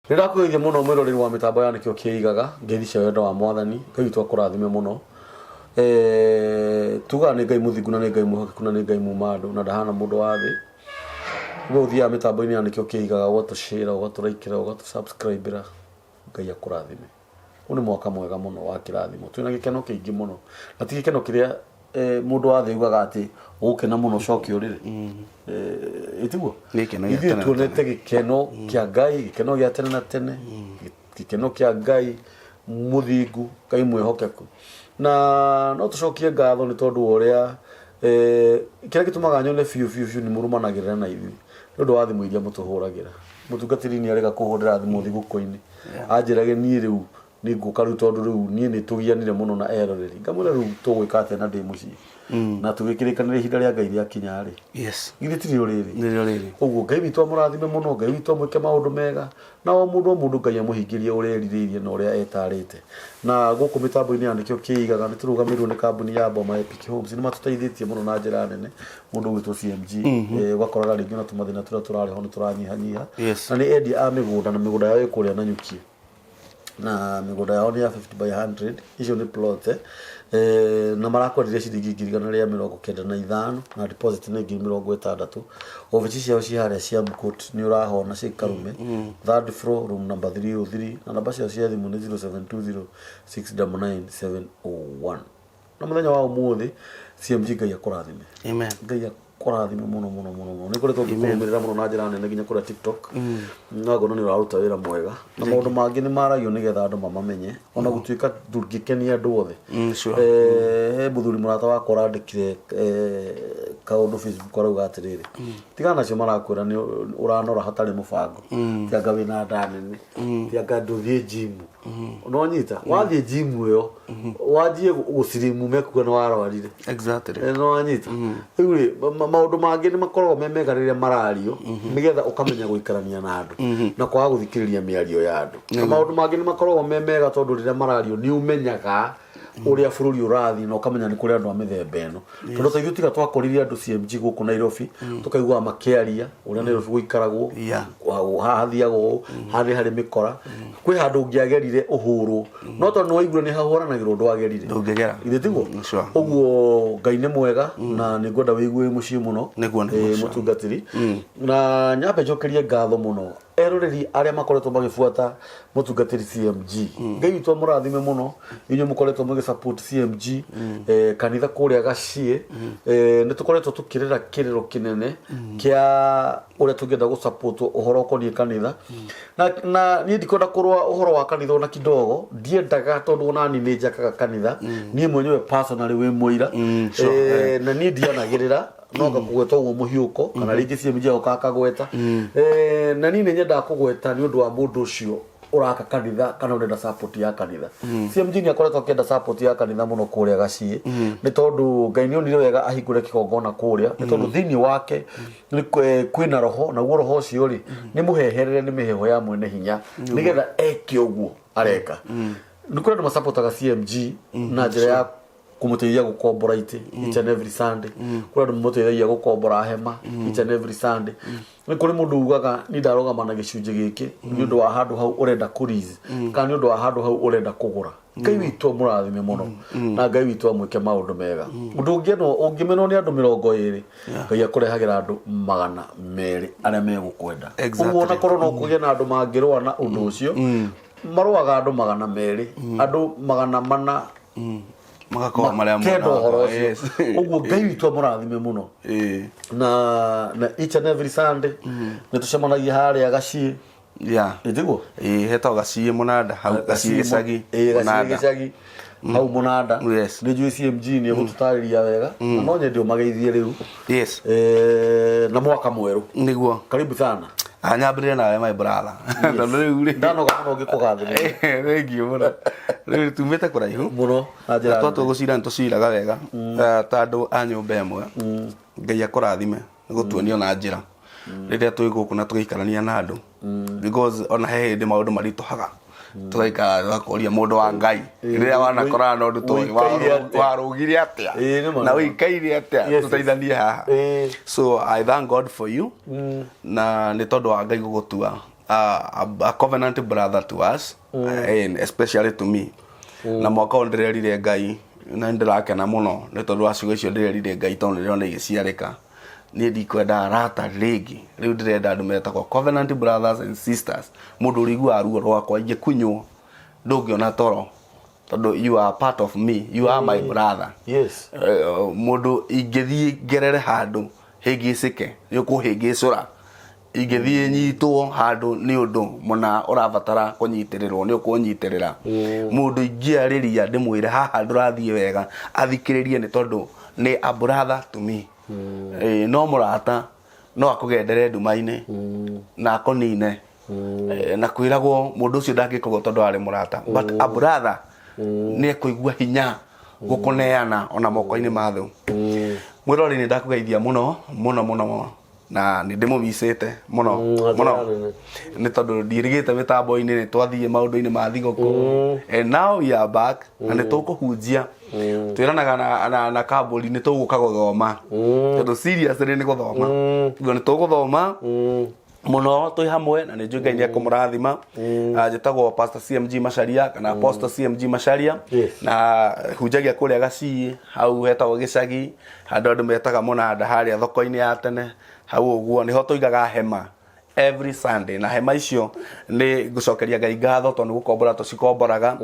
Nĩndakũgeithia mũno mwĩroreri wa mĩtambo ya nĩkĩo kĩigaga ngeithi cia wendo wa mwathani. Ngai witũ akũrathime mũno. Tugaga nĩ Ngai mũthingu na nĩ Ngai mwĩhokeku na nĩ Ngai muma andũ na ndahana mũndũ wa thĩ. We ũthiaga mĩtambo-inĩ ya nĩkĩo kĩigaga ũgatũshare, ũgatũraikĩra, ũgatũ-subscribe-ĩra. Ngai akũrathime. Ũyũ nĩ mwaka mwega mũno wa kĩrathimo. Twĩna gĩkeno kĩingĩ mũno. Na ti gĩkeno kĩrĩa mũndũ wa thĩ augaga atĩ ũgũkena mũno ũcoke ũrĩre. Ĩtiguo? Nĩ gĩkeno gĩa Ithuĩ tene na tuonete gĩkeno kĩa Ngai, gĩkeno gĩa tene na tene, gĩkeno kĩa Ngai mũthingu, Ngai mwĩhokeku. Na no tũcokie ngatho nĩ tondũ wa ũrĩa kĩrĩa gĩtũmaga nyone biũ biũ biũ nĩ mũrũmanagĩrĩra na ithuĩ nĩ ũndũ wa thimũ iria mũtũhũragĩra. Mũtungatĩri nĩ arega kũhũrĩra thimũ thigũkũ-inĩ. Anjĩrage niĩ rĩu nĩ ngũka rĩu tondũ rĩu niĩ nĩ tũgianire mũno na eroreri. Ngamwĩra rĩu tũgwĩka atĩa na ndĩ mũciĩ. Na tũgĩkĩrĩkanĩra ihinda rĩa Ngai rĩakinya rĩ. Githĩ ti rĩo rĩrĩ? Nĩrĩo rĩrĩ. Ũguo Ngai witũ amũrathime mũno, Ngai witũ amwĩke maũndũ mega, na o mũndũ o mũndũ Ngai amũhingĩrie ũrĩa erirĩirie na ũrĩa etarĩte. Na gũkũ mĩtambo-inĩ ya nĩkĩo kĩigaga nĩ tũrũgamĩrĩirwo nĩ kambuni ya Boma Epic Homes. Nĩ matũteithĩtie mũno na njĩra nene. Mũndũ ũgwĩtwo CMG, ũgakoraga rĩngĩ ona tũmathĩna tũrĩa tũrarĩ ho nĩ tũranyihanyiha. Na nĩ endia a mĩgũnda na mĩgũnda yao ĩ kũrĩa Nanyuki. Na mĩgũnda yao nĩ ya 50 by 100, icio nĩ plot na marakwenderia ciringi 195,000 na deposit nĩ 60,000. Obici ciao ciĩ harĩa Siam Court nĩ ũrahona ciĩ Karume, third floor room number 303 na namba ciao cia thimũ nĩ 0720 699 701. Na mũthenya wa ũmũthĩ CMG Ngai akũrathime. Amen. Ngai akũrathime mũno mũno mũno mũno. Nĩ ngoretwo ngĩkũrũmĩrĩra mũno na njĩra nene nginya kũrĩa TikTok. Na ngona nĩ ũraruta wĩra mwega. Na maũndũ mangĩ nĩ maragio nĩgetha andũ mamamenye. Ona gũtuĩka ndũngĩkenia andũ othe. Sure. He mũthuri mũrata wakwa ũrandĩkire kaũndũ Facebook arauga atĩrĩrĩ. Tigana nacio marakwĩra nĩ ũranora hatarĩ mũbango. Ti anga wĩna nda nene. Ti anga ndũthiĩ gym. No nyita wathiĩ gym ĩyo wanjie gũcirimu mekuga nĩ warwarire. No wanyita rĩu rĩ maũndũ mangĩ nĩ makoragwo me mega rĩrĩa marario nĩgetha ũkamenya gũikarania na andũ na kwaga gũthikĩrĩria mĩario ya andũ. Na maũndũ mangĩ nĩ makoragwo me mega tondũ rĩrĩa marario nĩ ũmenyaga ũrĩa bũrũri ũrathiĩ na ũkamenya nĩ kũrĩ andũ a mĩthemba ĩno. Tondũ ta ithuĩ tiga twakorire andũ CMG gũkũ Nairobi tũkaiguaga makĩaria ũrĩa Nairobi gũikaragwo, haha hathiagwo ũũ, haha nĩ harĩ mĩkora. Kwĩ handũ ũngĩagerire ũhũrwo no tondũ nĩ waiguire nĩ hahũranagĩrwo ndwagerire. Ndũngĩgera. Githĩ tiguo? Sure. Ũguo Ngai nĩ mwega na nĩ ngwenda wĩigue wĩ mũciĩ mũno. Nĩguo, nĩguo, sure. Mũtungatĩri. Na nyambe njokerie ngatho mũno eroreri arĩa makoretwo magĩbuata mũtungatĩri CMG. Ngai witũ amũrathime mũno inyuĩ mũkoretwo mũgĩ support CMG kanitha kũrĩa Gaciĩ. Nĩ tũkoretwo tũkĩrĩra kĩrĩro kĩnene kĩa ũrĩa tũngĩenda gũ support ũhoro ũkoniĩ kanitha. Na niĩ ndikwenda kũrũa ũhoro wa kanitha ona kidogo, ndiendaga tondũ ona niĩ nĩ njakaga kanitha niĩ mwenyewe personally wĩ mũira. Sure. Na niĩ ndianagĩrĩra no ngakũgweta ũguo mũhiũko kana rĩngĩ CMG agoka akagweta. Na niĩ nĩ nyendaga kũgweta nĩ ũndũ wa mũndũ ũcio ũraka kanitha kana ũrenda support ya kanitha. CMG nĩ akoretwo akĩenda support ya kanitha mũno kũrĩa Gaciĩ nĩ tondũ Ngai nĩ onire wega ahingũre kĩgongona kũrĩa nĩ tondũ thĩinĩ wake nĩ kwĩna roho, naguo roho ũcio rĩ nĩ mũheherere nĩ mĩheho ya mwene hinya nĩgetha eke ũguo areka. Nĩ kũrĩ andũ masapotaga CMG na njĩra ya kũmũteithia gũkombora itĩ each and every Sunday. Kũrĩ andũ mamũteithagia gũkombora hema each and every Sunday. Nĩ kũrĩ mũndũ ugaga niĩ ndarũgama na gĩcunjĩ gĩkĩ nĩ ũndũ wa handũ hau ũrenda kũ lease kana nĩ ũndũ wa handũ hau ũrenda kũgũra. Ngai witũ amũrathime mũno na Ngai witũ amwĩke maũndũ mega. Ũndũ ũngĩenwo ũngĩmenwo nĩ andũ 20 Ngai akũrehagĩra andũ 200 arĩa megũkwenda. Ũguo ona korwo no kũgĩe na andũ mangĩrũa na ũndũ ũcio marũaga andũ 200 andũ 400 Magakorwo marĩa makenda ũhoro ũcio. Ũguo Ngai witũ amũrathime mũno. Na each and every Sunday nĩ tũcemanagia harĩa Gaciĩ. Ĩtiguo? Ĩĩ, hetagwo Gaciĩ Mũnanda, hau Gaciĩ Gĩcagi. Ĩĩ, Gaciĩ Gĩcagi hau Mũnanda. Nĩ njũĩ CMG nĩ egũtũtarĩria wega na no nyende ũmageithie rĩu. Na mwaka mwerũ. Nĩguo. Karibu sana. Nyambĩrĩre nawe my brother. Tondũ rĩu rĩ. Ndanoga mũno ngĩkũgathĩrĩria. Thengiũ mũno. Rĩu tumĩte kũraihu. Mũno na njĩra Na twatua gũcira nĩ tũciraga wega. Ta andũ a nyũmba ĩmwe. Ngai akũrathime nĩ gũtuonia ona njĩra. Rĩrĩa twĩ gũkũ na tũgĩikarania na andũ. Because ona he hĩndĩ maũndũ maritũhaga. Tũgaikara tũgakoria mũndũ wa Ngai. Rĩrĩa wanakorana na ũndũ ta ũyũ, Ũikaire atĩa? warũgire atĩa? Ĩĩ, nĩ ma, Na nĩ ma. ũikaire atĩa? Tũteithanie haha. So I thank God for you. Na nĩ tondũ wa Ngai gũgũtua a covenant brother to us, and especially to me. Na mwaka ũyũ ndĩrerire Ngai na nĩndĩrakena mũno nĩ tondũ wa ciugo icio ndĩrerire Ngai, tondũ nĩndĩrona igĩciarĩka. Niĩ ndikwenda arata rĩngĩ, rĩu ndĩrenda andũ metagwo covenant brothers and sisters, mũndũ ũrĩiguaga ruo rwakwa ingĩkunywo ndũngĩona toro, tondũ you are part of me, you are my brother. Mũndũ ingĩthiĩ ngerere handũ hĩngĩcĩke nĩ ũkũhĩngĩcũra, ingĩthiĩ nyitwo handũ nĩ ũndũ mũna ũrabatara kũnyitĩrĩrwo nĩ ũkũnyitĩrĩra. Mũndũ ingĩarĩria ndĩmwĩre haha ndũrathiĩ wega athikĩrĩrie, nĩ tondũ nĩ a brother to me. No mũrata no akũgendere nduma-inĩ na akũnine. Na kwĩragwo mũndũ ũcio ndangĩka ũguo tondũ arĩ mũrata, but a brother nĩ ekũigua hinya gũkũneana ona moko-inĩ ma thũ. Mwĩrori, nĩ ndakũgeithia mũno mũno mũno mũno na nĩ ndĩmũmicĩte mũno mũno njĩra nene. Nĩ tondũ ndiĩrĩgĩte mĩtambo-inĩ, nĩ twathiĩ maũndũ-inĩ ma thigũkũ, and now we are back na nĩ tũkũhunjia. Twĩranaga na kambũri nĩ tũgũka gũthoma, tondũ seriously nĩ gũthoma. Ũguo nĩ tũgũthoma mũno twĩ hamwe na nĩ njũĩ Ngai nĩ ekũmũrathima. Njĩtagwo Pastor CMG Macharia kana Apostle CMG Macharia. Na hunjagia kũrĩa Gacii, hau hetagwo gĩcagi, handũ andũ metaga mũnanda, harĩa thoko-inĩ ya tene hau ũguo nĩho tũigaga hema every Sunday. Na hema icio nĩ ngũcokeria Ngai ngatho tondũ nĩ gũkombora tũcikomboraga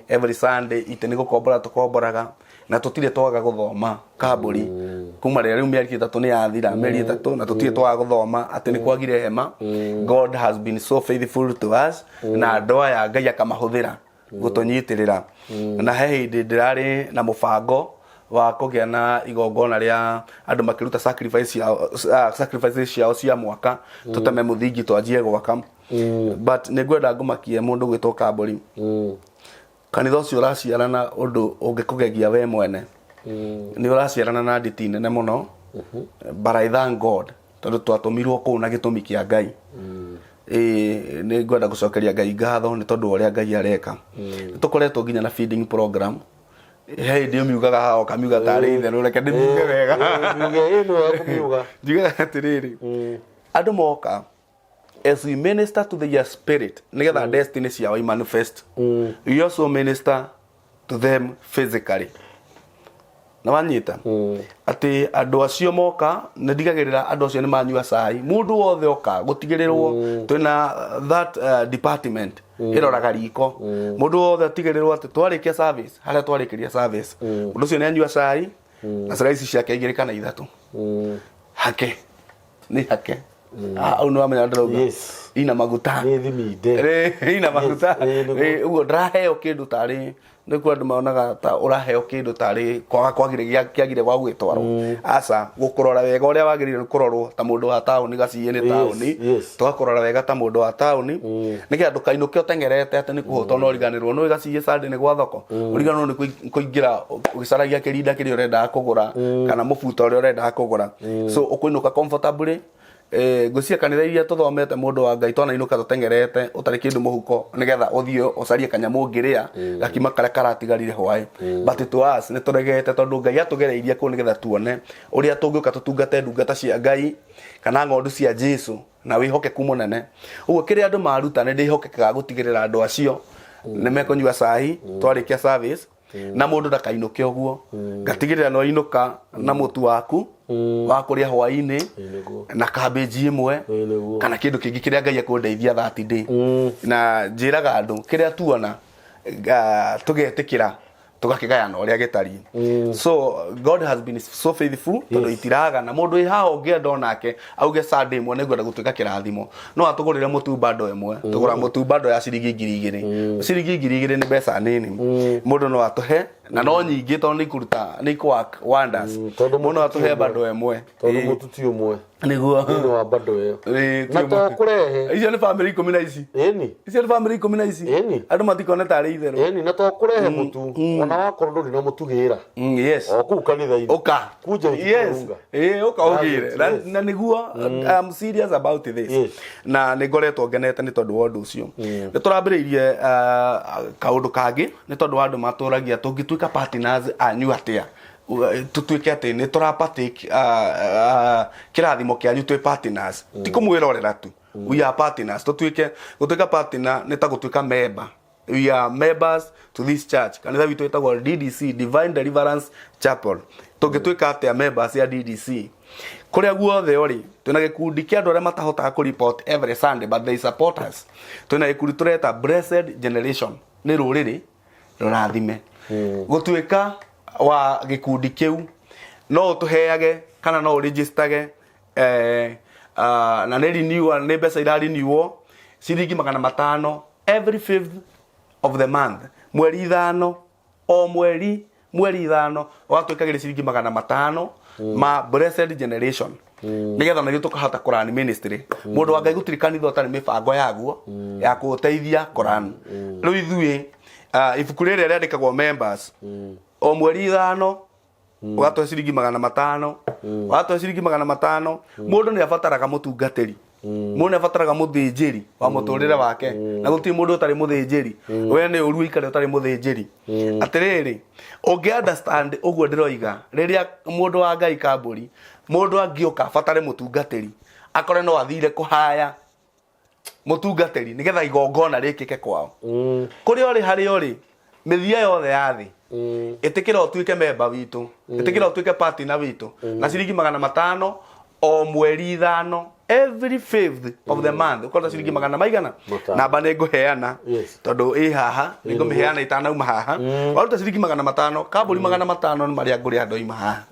every Sunday, itĩ nĩ gũkombora tũkomboraga, na tũtirĩ twaga gũthoma kambũri kuma rĩrĩa rĩu mĩeri 3 nĩ yathira, mĩeri 3 na tũtirĩ twaga gũthoma atĩ nĩ kwagire hema. God has been so faithful to us, na andũ aya Ngai akamahũthĩra gũtũnyitĩrĩra. Na he hĩndĩ ndĩrarĩ na mũbango wa kũgĩa na igongona rĩa andũ makĩruta sacrifice ciao, sacrifices ciao cia mwaka, tũteme mũthingi twanjie gwaka, but nĩ ngwenda ngũmakie mũndũ gwĩtwo kambũri. Kanitha ũcio ũraciarana ũndũ ũngĩkũgegia we mwene, nĩ ũraciarana na nditi nene mũno, but I thank God tondũ twatũmirwo kũu na gĩtũmi kĩa Ngai. Ĩĩ, nĩ ngwenda gũcokeria Ngai ngatho nĩ tondũ wa ũrĩa Ngai areka. Nĩ tũkoretwo nginya na feeding program. He hĩndĩ ũmiugaga haha ũkamiuga tarĩ itherũ, reke ndĩmiuge wega. Miuge, ĩ nĩ wega kũmiuga. Njugaga atĩrĩrĩ, andũ moka, as we minister to their spirit nĩgetha destiny ciao imanifest, we also minister to them physically. Na wanyita atĩ andũ acio moka nĩ ndigagĩrĩra andũ acio nĩ manyua cai. Mũndũ wothe oka gũtigĩrĩrwo twĩna that department ĩroraga riko. Mũndũ wothe atigĩrĩrwo atĩ twarĩkia service, harĩa twarĩkĩria service, mũndũ ũcio nĩ anyua cai na slice ciake igĩrĩ kana ithatũ. Hake nĩ hake. Au nĩ wamenya ndĩrauga. Ina maguta. Nĩ thiminde. Ina maguta. Nĩguo. Ũguo ndĩraheo kĩndũ tarĩ nĩkuo andũ monaga ta ũraheo kĩndũ tarĩ kwaga kwagire kĩagire gwa gwĩtwarwo. Aca, gũkũrora wega ũrĩa wagĩrĩire nĩ kũrorwo ta mũndũ wa taũni. Gaciĩ nĩ taũni. Tũgakũrora wega ta mũndũ wa taũni nĩgetha ndũkainũke ũteng'erete atĩ nĩ kũhũta na ũriganĩrwo nĩ gaciĩ Sunday nĩ gwa thoko, ũriganĩrwo nĩ kũingĩra ũgĩcaragia kĩrinda kĩrĩa ũrendaga kũgũra kana mũbuto ũrĩa ũrendaga kũgũra. So ũkũinũka comfortably. Ngwĩciria kanitha iria tũthomete, mũndũ wa Ngai, twanainũka tũteng'erete ũtarĩ kĩndũ mũhuko nĩgetha ũthiĩ ũcarie kanyamũ ũngĩrĩa gakima karĩa karatigarire hwaĩ. But to us nĩ tũregete tondũ Ngai atũgereirie kũu nĩgetha tuone ũrĩa tũngĩũka tũtungate ndungata cia Ngai kana ng'ondu cia Jesu na wĩhokeku mũnene. Ũguo kĩrĩa andũ maruta nĩ ndĩhokekaga gũtigĩrĩra andũ acio nĩ mekũnyua cai twarĩkia service, na mũndũ ndakainũke ũguo, ngatigĩrĩra nĩ wainũka na mũtu waku wa kũrĩa hwaĩ-inĩ na cabbage ĩmwe kana kĩndũ kĩngĩ kĩrĩa Ngai ekũndeithia that day. Na njĩraga andũ kĩrĩa tuona tũgetĩkĩra tũgakĩgayana ũrĩa gĩtariĩ. So God has been so faithful tondũ itiraga na mũndũ wĩ haha ũngĩenda onake auge Sunday ĩmwe nĩngwenda gũtuĩka kĩrathimo, no atũgũrĩre mũtu bando ĩmwe. Tũgũra mũtu bando ya ciringi 2000. Ciringi 2000 nĩ mbeca nini, mũndũ no atũhe na no nyingĩ tondũ nĩ ikũruta, nĩ ikũ work wonders. Tondũ Mũndũ no mũtu ti atũhe ũmwe. bando ĩmwe. Tondũ mũtu ti ũmwe Nĩguo. Thĩinĩ wa bando ĩyo. Ĩĩ, ti Na ũmwe. to kũrehe. Icio nĩ bamĩrĩ 10 na ici. Ĩni. Icio nĩ bamĩrĩ 10 na ici. Ĩni. Andũ matikone tarĩ itherũ. Ĩni, na to kũrehe mũtu, ona wakorwo ndũrĩ na mũtu, gĩra o kũu kanitha-inĩ. Ũka. Kuja ũkiunga. Ĩĩ, ũka ũgĩre. Na nĩguo I'm serious about this. Na nĩ ngoretwo ngenete nĩ tondũ wa ũndũ ũcio. Nĩ tũrambĩrĩirie kaũndũ kangĩ nĩ tondũ wa andũ matũragia tũngĩtuĩka partners anyu atĩa, tũtuĩke atĩ nĩ tũra partake kĩrathimo kĩanyu twĩ partners, ti kũmwĩrorera tu. We are partners. Tũtuĩke, gũtuĩka partner nĩ ta gũtuĩka member. We are members to this church. Kanitha witũ wĩtagwo DDC, Divine Deliverance Chapel. Tũngĩtuĩka atĩa members ya DDC? Kũrĩa guothe ũrĩ, twĩna gĩkundi kĩa andũ arĩa matahotaga kũ report every Sunday, but they support us. Twĩna gĩkundi tũreta Blessed Generation, nĩ rũrĩrĩ rũrathime. Gũtuĩka wa gĩkundi kĩu no ũtũheage kana no ũregisterge, na nĩ renewal, nĩ mbeca ira renewal ciringi 500 every fifth of the month, mweri ithano, o mweri, mweri ithano ũgatwĩkagĩra ciringi 500 ma Blessed Generation, nigetha na ithuĩ tũkahota kũrun ministry. Mũndũ wa Ngai, gũtirĩ kanitha ũtarĩ mĩbango yaguo ya kũũteithia kũrun. Rĩu ithuĩ, ibuku rĩrĩa rĩandĩkagwo members o mweri ithano, ũgatũhe ciringi 500, ũgatũhe ciringi 500. Mũndũ nĩ abataraga mũtungatĩri, mũndũ nĩ abataraga mũthĩnjĩri wa mũtũrĩre wake, na gũtirĩ mũndũ ũtarĩ mũthĩnjĩri. We nĩ ũru ũikare ũtarĩ mũthĩnjĩri. Atĩrĩrĩ, ũngĩ understand ũguo ndĩroiga, rĩrĩa mũndũ wa Ngai kambũri, mũndũ angĩũka abatare mũtungatĩri, akore no athire kũhaya mũtungatĩri nĩgetha igongona rĩkĩke kwao. Kũrĩa ũrĩ, harĩa ũrĩ, mĩthia yothe ya thĩ, ĩtĩkĩra ũtuĩke memba witũ, ĩtĩkĩra ũtuĩke partner witũ na ciringi 500 o mweri ithano, every fifth of the month, ũkorwo ciringi magana maigana. 500. Namba nĩ ngũheana, tondũ ĩ haha, nĩ ngũmĩheana itanauma haha. Waruta ciringi 500 kambũri, 500 nĩ marĩa ngũrĩa ndoima haha,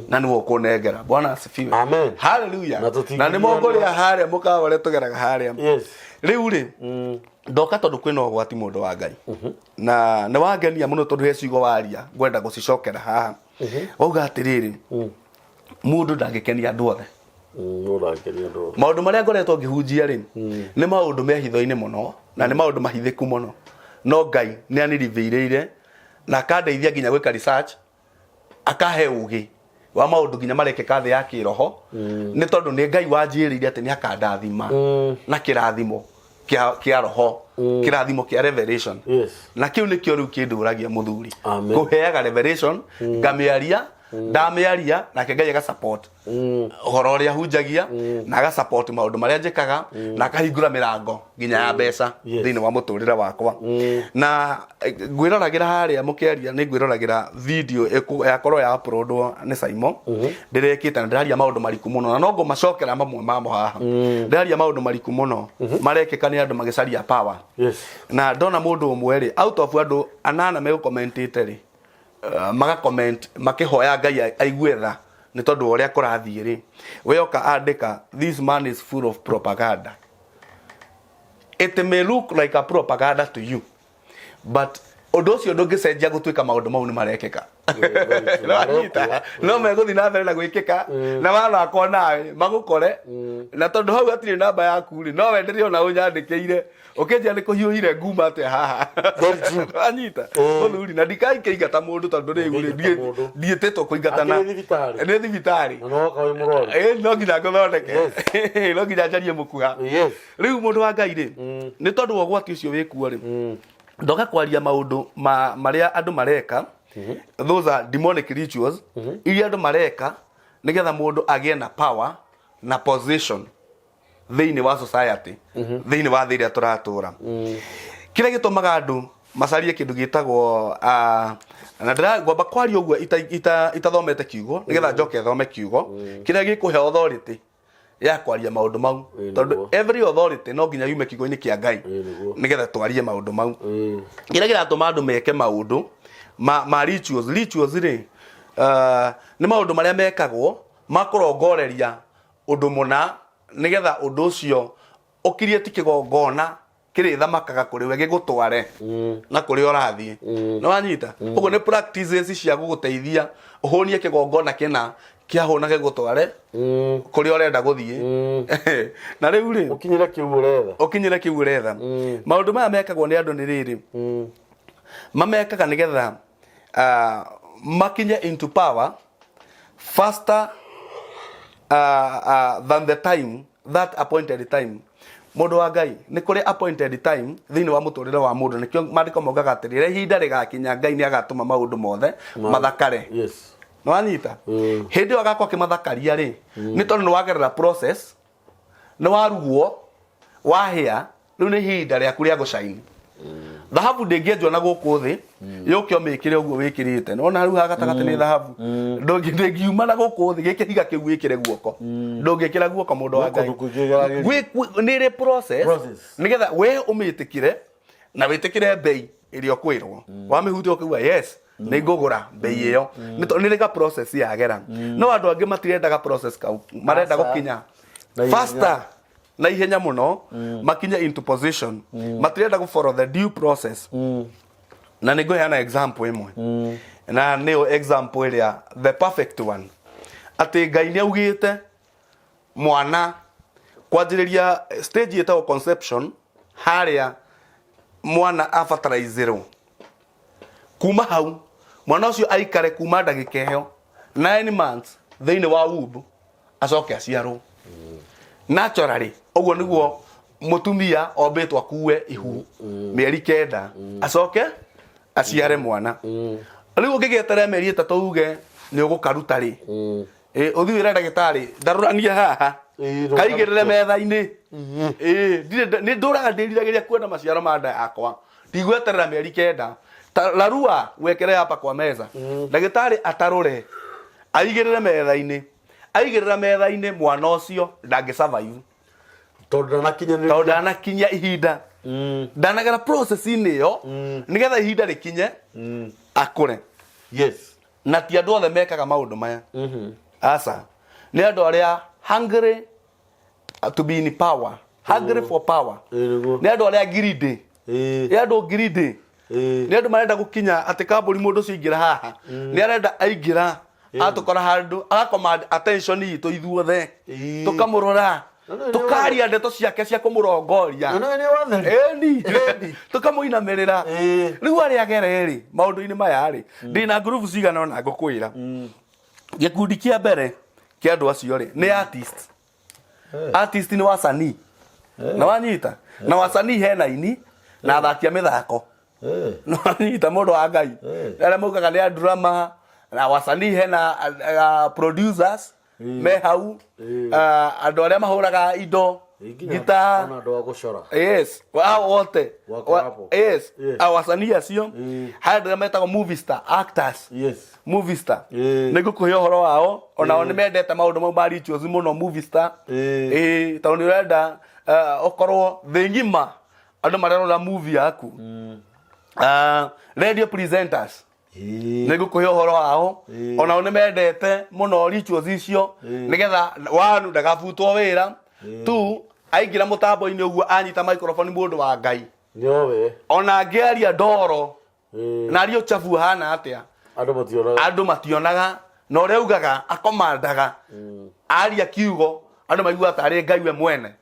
na nĩwe ũkũnengera. Bwana asifiwe. Amen. Haleluya. Na tũtingĩgiana. Na nĩ mũkũrĩa harĩa mũkawa ũrĩa tũgeraga harĩa. Rĩu rĩ, ndoka tondũ kwĩna ũgwati, mũndũ wa Ngai, na nĩ wangenia mũno tondũ he ciugo waria ngwenda gũcicokera haha. Wauga atĩrĩrĩ, mũndũ ndangĩkenia andũ othe. Ũrangenia andũ othe. Maũndũ marĩa ngoretwo ngĩhunjia rĩ, nĩ maũndũ me hitho-inĩ mũno na nĩ maũndũ mahithĩku mũno, no Ngai nĩ anirivĩirĩire na akandeithia nginya gwĩka research, akahe ũgĩ wa maũndũ nginya marekĩka thĩ ya kĩroho, nĩ tondũ nĩ Ngai wanjĩrĩire atĩ nĩ akandathima na kĩrathimo kĩa roho, kĩrathimo kĩa revelation. Na kĩu nĩkĩo rĩu kĩndũragia mũthuri. Amen. Kũheaga revelation, ngamĩaria, ndamĩaria nake Ngai aga support ũhoro ũrĩa hunjagia, na aga support maũndũ marĩa njĩkaga, na akahingũra mĩrango nginya ya mbeca thĩinĩ wa mũtũrĩre wakwa. Na ngwĩroragĩra harĩa mũkĩaria, nĩ ngwĩroragĩra video yakorwo ya uploadwo nĩ Saimo ndĩrekĩte, na ndĩraria maũndũ mariku mũno, na no ngũmacokera mamwe mamo haha. Ndĩraria maũndũ mariku mũno marekĩka nĩ andũ magĩcaria power. Na ndona mũndũ ũmwe rĩ, out of andũ anana megũkomentĩte rĩ, magakomment makĩhoya Ngai aigue tha nĩ tondũ wa ũrĩa kũrathiĩ rĩ, we oka andĩka, "This man is full of propaganda." It may look like a propaganda to you, but ũndũ ũcio ndũngĩcenjia gũtuĩka maũndũ mau nĩ marekĩka. Nĩwanyita? No megũthiĩ na mbere na gwĩkĩka, na wathakwo nawe magũkore, na tondũ hau hatirĩ namba yaku rĩ, no wendere ona ũnyandĩkĩire ũkĩnjĩra nĩ kũhiũhire nguma atĩa haha. Very true. Wanyita, mũthuri? Na ndikaikĩingata mũndũ tondũ rĩu rĩ, Ndũngĩingata mũndũ. ndiĩtĩtwo kũingatana. Akĩrĩ thibitarĩ. Nĩ thibitarĩ. Na no woka wĩ mũrwaru. No nginya ngũthondeke, no nginya njarie mũkuha. Rĩu mũndũ wa Ngai rĩ, nĩ tondũ wa ũgwati ũcio wĩkuo rĩ, ndoka kwaria maũndũ ma marĩa andũ mareka. Those are demonic rituals iria andũ mareka nĩgetha mũndũ agĩe na power na position thĩinĩ wa society, thĩinĩ wa thĩ ĩrĩa tũratũra. Kĩrĩa gĩtũmaga andũ macarie kĩndũ gĩtagwo, na ndĩragwamba kwaria ũguo itathomete kiugo, nĩgetha njoke thome kiugo kĩrĩa gĩkũhe authority ya kwaria maũndũ mau, tondũ every authority no nginya yume kiugo-inĩ kĩa Ngai Ĩĩ, nĩguo. nĩgetha twarie maũndũ mau. Kĩrĩa kĩratũma andũ meke maũndũ ma rituals, rituals rĩ, nĩ maũndũ marĩa mekagwo ma kũrongoreria ũndũ mũna, nĩgetha ũndũ ũcio ũkirie ti kĩgongona kĩrĩthamakaga kũrĩ we, gĩgũtware na kũrĩa ũrathiĩ. Nĩ wanyita ũguo? Nĩ practices cia gũgũteithia ũhũnie kĩgongona kĩna kĩahũna, gĩgũtware kũrĩa ũrenda gũthiĩ. Na rĩu rĩ, Ũkinyĩre kĩu ũretha. Ũkinyĩre kĩu ũretha. Maũndũ maya mekagwo nĩ andũ nĩ rĩrĩ, mamekaga nĩgetha makinye into power faster than the time, that appointed time. Mũndũ wa Ngai, nĩ kũrĩ appointed time thĩinĩ wa mũtũrĩre wa mũndũ. Nĩkĩo maandĩko maugaga atĩrĩ, rĩrĩa ihinda rĩgakinya, Ngai nĩ agatũma maũndũ mothe mathakare. Nĩ wanyita? Hĩndĩ ĩyo agakorwo akĩmathakaria rĩ, nĩ tondũ nĩ wagerera process, nĩ warugwo. Wahĩa rĩu nĩ ihinda rĩaku rĩa gũcaini. Thahabu ndĩngĩenjwo na gũkũ thĩ yũke ũmĩkĩre ũguo wĩkĩrĩte. Nĩwona rĩu haha gatagatĩ nĩ thahabu. Ndĩngiuma na gũkũ thĩ gĩkĩhiga kĩu wĩkĩre guoko. Ndũngĩkĩra guoko mũndũ wa Ngai. Kũndũ kũngĩgeragĩria. Nĩ ĩrĩ process Process. nĩgetha we ũmĩtĩkĩre na wĩtĩkĩre mbei ĩrĩa ũkwĩrwo. Wamĩhutia ũkaigua yes nĩ ngũgũra mbei ĩyo. Nĩ tondũ nĩ rĩga process yagera. No andũ angĩ matirendaga process kau, marenda Aca. gũkinya Na ihenya. faster na ihenya mũno makinye into position. Matirenda gũ follow the due process. Na nĩ ngũheana example ĩmwe na nĩyo example ĩrĩa the perfect one, atĩ Ngai nĩ augĩte mwana kwanjĩrĩria stage ĩtagwo conception, harĩa mwana abataraizĩrwo. Kuma hau mwana ũcio aikare kuma ndagĩka ĩyo 9 months thĩinĩ wa womb, acoke aciarwo naturally. Ũguo nĩguo mũtumia ombĩtwo akue ihu mĩeri 9, acoke aciare mwana. Rĩu ũngĩgĩeterera mĩeri 3 uge nĩ ũgũkaruta rĩ, ũthiĩ wĩre ndagĩtarĩ ndarũranie haha, kaigĩrĩre metha-inĩ. Ndirĩ nĩ ndũraga ndĩriragĩria kuona maciaro ma nda yakwa, ndigweterera mĩeri 9. Larua wekere hapa kwa meza, ndagĩtarĩ atarũre aigĩrĩre metha-inĩ. Aigĩrĩra metha-inĩ, mwana ũcio ndangĩ survive. Tondũ ndanakinyanĩria. Tondũ ndanakinyia ihinda, ndanagera process-inĩ ĩyo nĩgetha ihinda rĩkinye akũre. Na ti andũ othe mekaga maũndũ maya, aca. Nĩ andũ arĩa hungry to be in power, hungry for power. Ĩĩ, nĩguo. Nĩ andũ arĩa greedy. Nĩ andũ greedy. Nĩ andũ marenda gũkinya atĩ kambũni mũndũ ũcio aingĩra haha, nĩ arenda aingĩra atũkora handũ agacommand attention itũ ithuothe, tũkamũrora, tũkaria ndeto ciake cia kũmũrongoria. Na nĩ wathani. Ĩni. Ĩni. Tũkamũinamĩrĩra. Rĩu arĩa agere rĩ maũndũ-inĩ maya rĩ, ndĩna ngurubu cigana ona ngũkwĩra. Gĩkundi kĩa mbere kĩa andũ acio rĩ nĩ artist. Artist nĩ wasanii, na wanyita na wasanii hena aini na athaki a mĩthako. Na wanyita mũndũ wa Ngai, arĩa maugaga nĩ a drama na wasanii, hena producers me hau, andũ arĩa mahũraga indo, guitar. Ona andũ a gũcora. Yes, hao wote. Wako hapo. Yes. Wasanii acio, harĩ andũ arĩa metagwo movie star actors. Movie star, nĩ ngũkũhe ũhoro wao, onao nĩ mendete maũndũ mau ma rituals mũno, movie star. Tondũ nĩ ũrenda ũkorwo thĩ ng'ima andũ marerora movie yaku. Radio presenters, nĩ ngũkũhe ũhoro wao, onao nĩ mendete mũno rituals icio, nĩgetha wanu ndagabutwo wĩra tu aingĩra mũtambo-inĩ ũguo anyita microphone, mũndũ wa Ngai, Nĩowe. Ona angĩaria ndoro na arie ũchafu hana atĩa, Andũ mationaga. Andũ mationaga, na ũrĩa augaga akomandaga aria kiugo andũ maiguaga tarĩ Ngai we mwene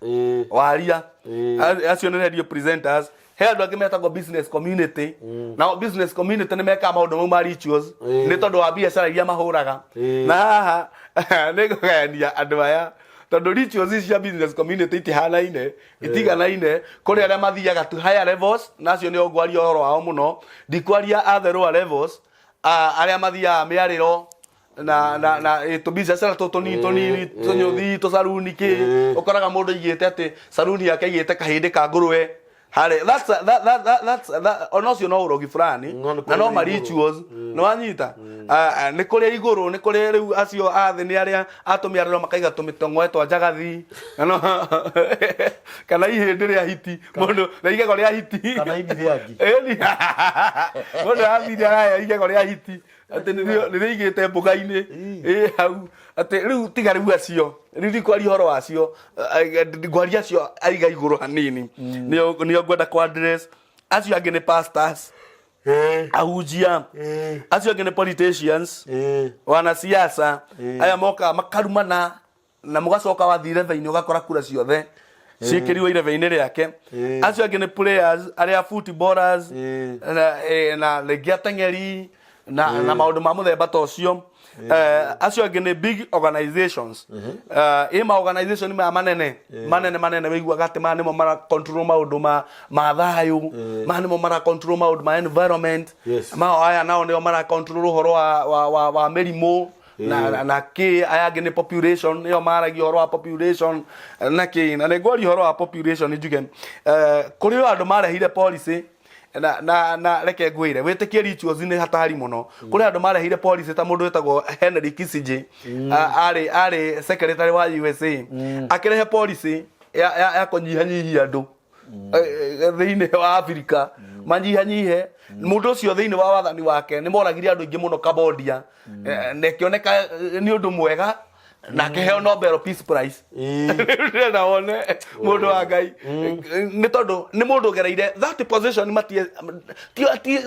waria. Acio nĩ radio presenters. He andũ angĩ metagwo business community. Nao business community nĩ mekaga maũndũ mau ma rituals nĩ tondũ wa biacara iria mahũraga. Na haha nĩ ngũgayania andũ aya, tondũ rituals ici cia business community itihanaine, itiganaine. Kũrĩ arĩa mathiaga to higher levels, na acio nĩo ngwaria ũhoro wao mũno. Ndikwaria a the lower levels, arĩa mathiaga mĩarĩro na tũbiacara tũtũ tũnini tũnini, tũnyũthi, tũcaruni kĩ. Ũkoraga mũndũ aigĩte atĩ caruni yake aigĩte kahĩndĩ ka ngũrwe harĩ that's that that that that's that ona ũcio no ũrogi fulani. No, nĩ Na no kũrĩa ma igũrũ. rituals nĩ wanyita. Nĩ kũrĩa igũrũ, nĩ kũrĩ rĩu acio a thĩ, nĩ arĩa atũmĩarĩro makaiga tũmĩtong'oe twa njagathi kana ihĩndĩ rĩa hiti, mũndũ na igego rĩa hiti. Kana ini rĩa ngi. Ĩni. Mũndũ arathire araya igego rĩa hiti atĩ nĩrĩo nĩrĩigĩte mbuga-inĩ ĩ hau atĩ rĩu tiga rĩu acio rĩu ndikwaria ũhoro wacio, ngwaria acio aiga igũrũ hanini, nĩo ngwenda kwa address. Acio angĩ nĩ pastors, ahunjia. Acio angĩ nĩ politicians, wanasiasa. Aya mokaga makarumana na mũgacoka wathiĩ irebe-inĩ ũgakora kura ciothe ciĩkĩrirwo irebe-inĩ rĩake. Acio angĩ nĩ players, arĩa footballers, na rĩngĩ ateng'eri na maũndũ ma mũthemba ta ũcio. Acio angĩ nĩ big organizations. Ĩ ma organization maya manene manene manene wĩiguaga atĩ maya nĩmo mara control maũndũ ma thayũ, maya nĩmo mara control maũndũ ma environment, mao aya nao nĩo mara control ũhoro wa mĩrimũ. na kĩ aya angĩ nĩ population nĩo maragia ũhoro wa population na kĩ. Na nĩ ngwaria ũhoro wa population njuge kũrĩ o andũ marehire policy na reke ngwĩre wĩtĩkie rituals nĩ hatari mũno. Kũrĩ andũ marehire policy ta mũndũ wĩtagwo Henry Kissinger, arĩ secretary wa USA, akĩrehe policy ya kũnyihanyihia andũ thĩinĩ wa Afrika, manyihanyihe. Mũndũ ũcio thĩinĩ wa wathani wake nĩ moragire andũ aingĩ mũno Cambodia, na ĩkĩoneka nĩ ũndũ mwega na akĩheo Nobel Peace Prize. Ndĩrenda wone mũndũ wa Ngai nĩ tondũ nĩ mũndũ ũgereire that position matie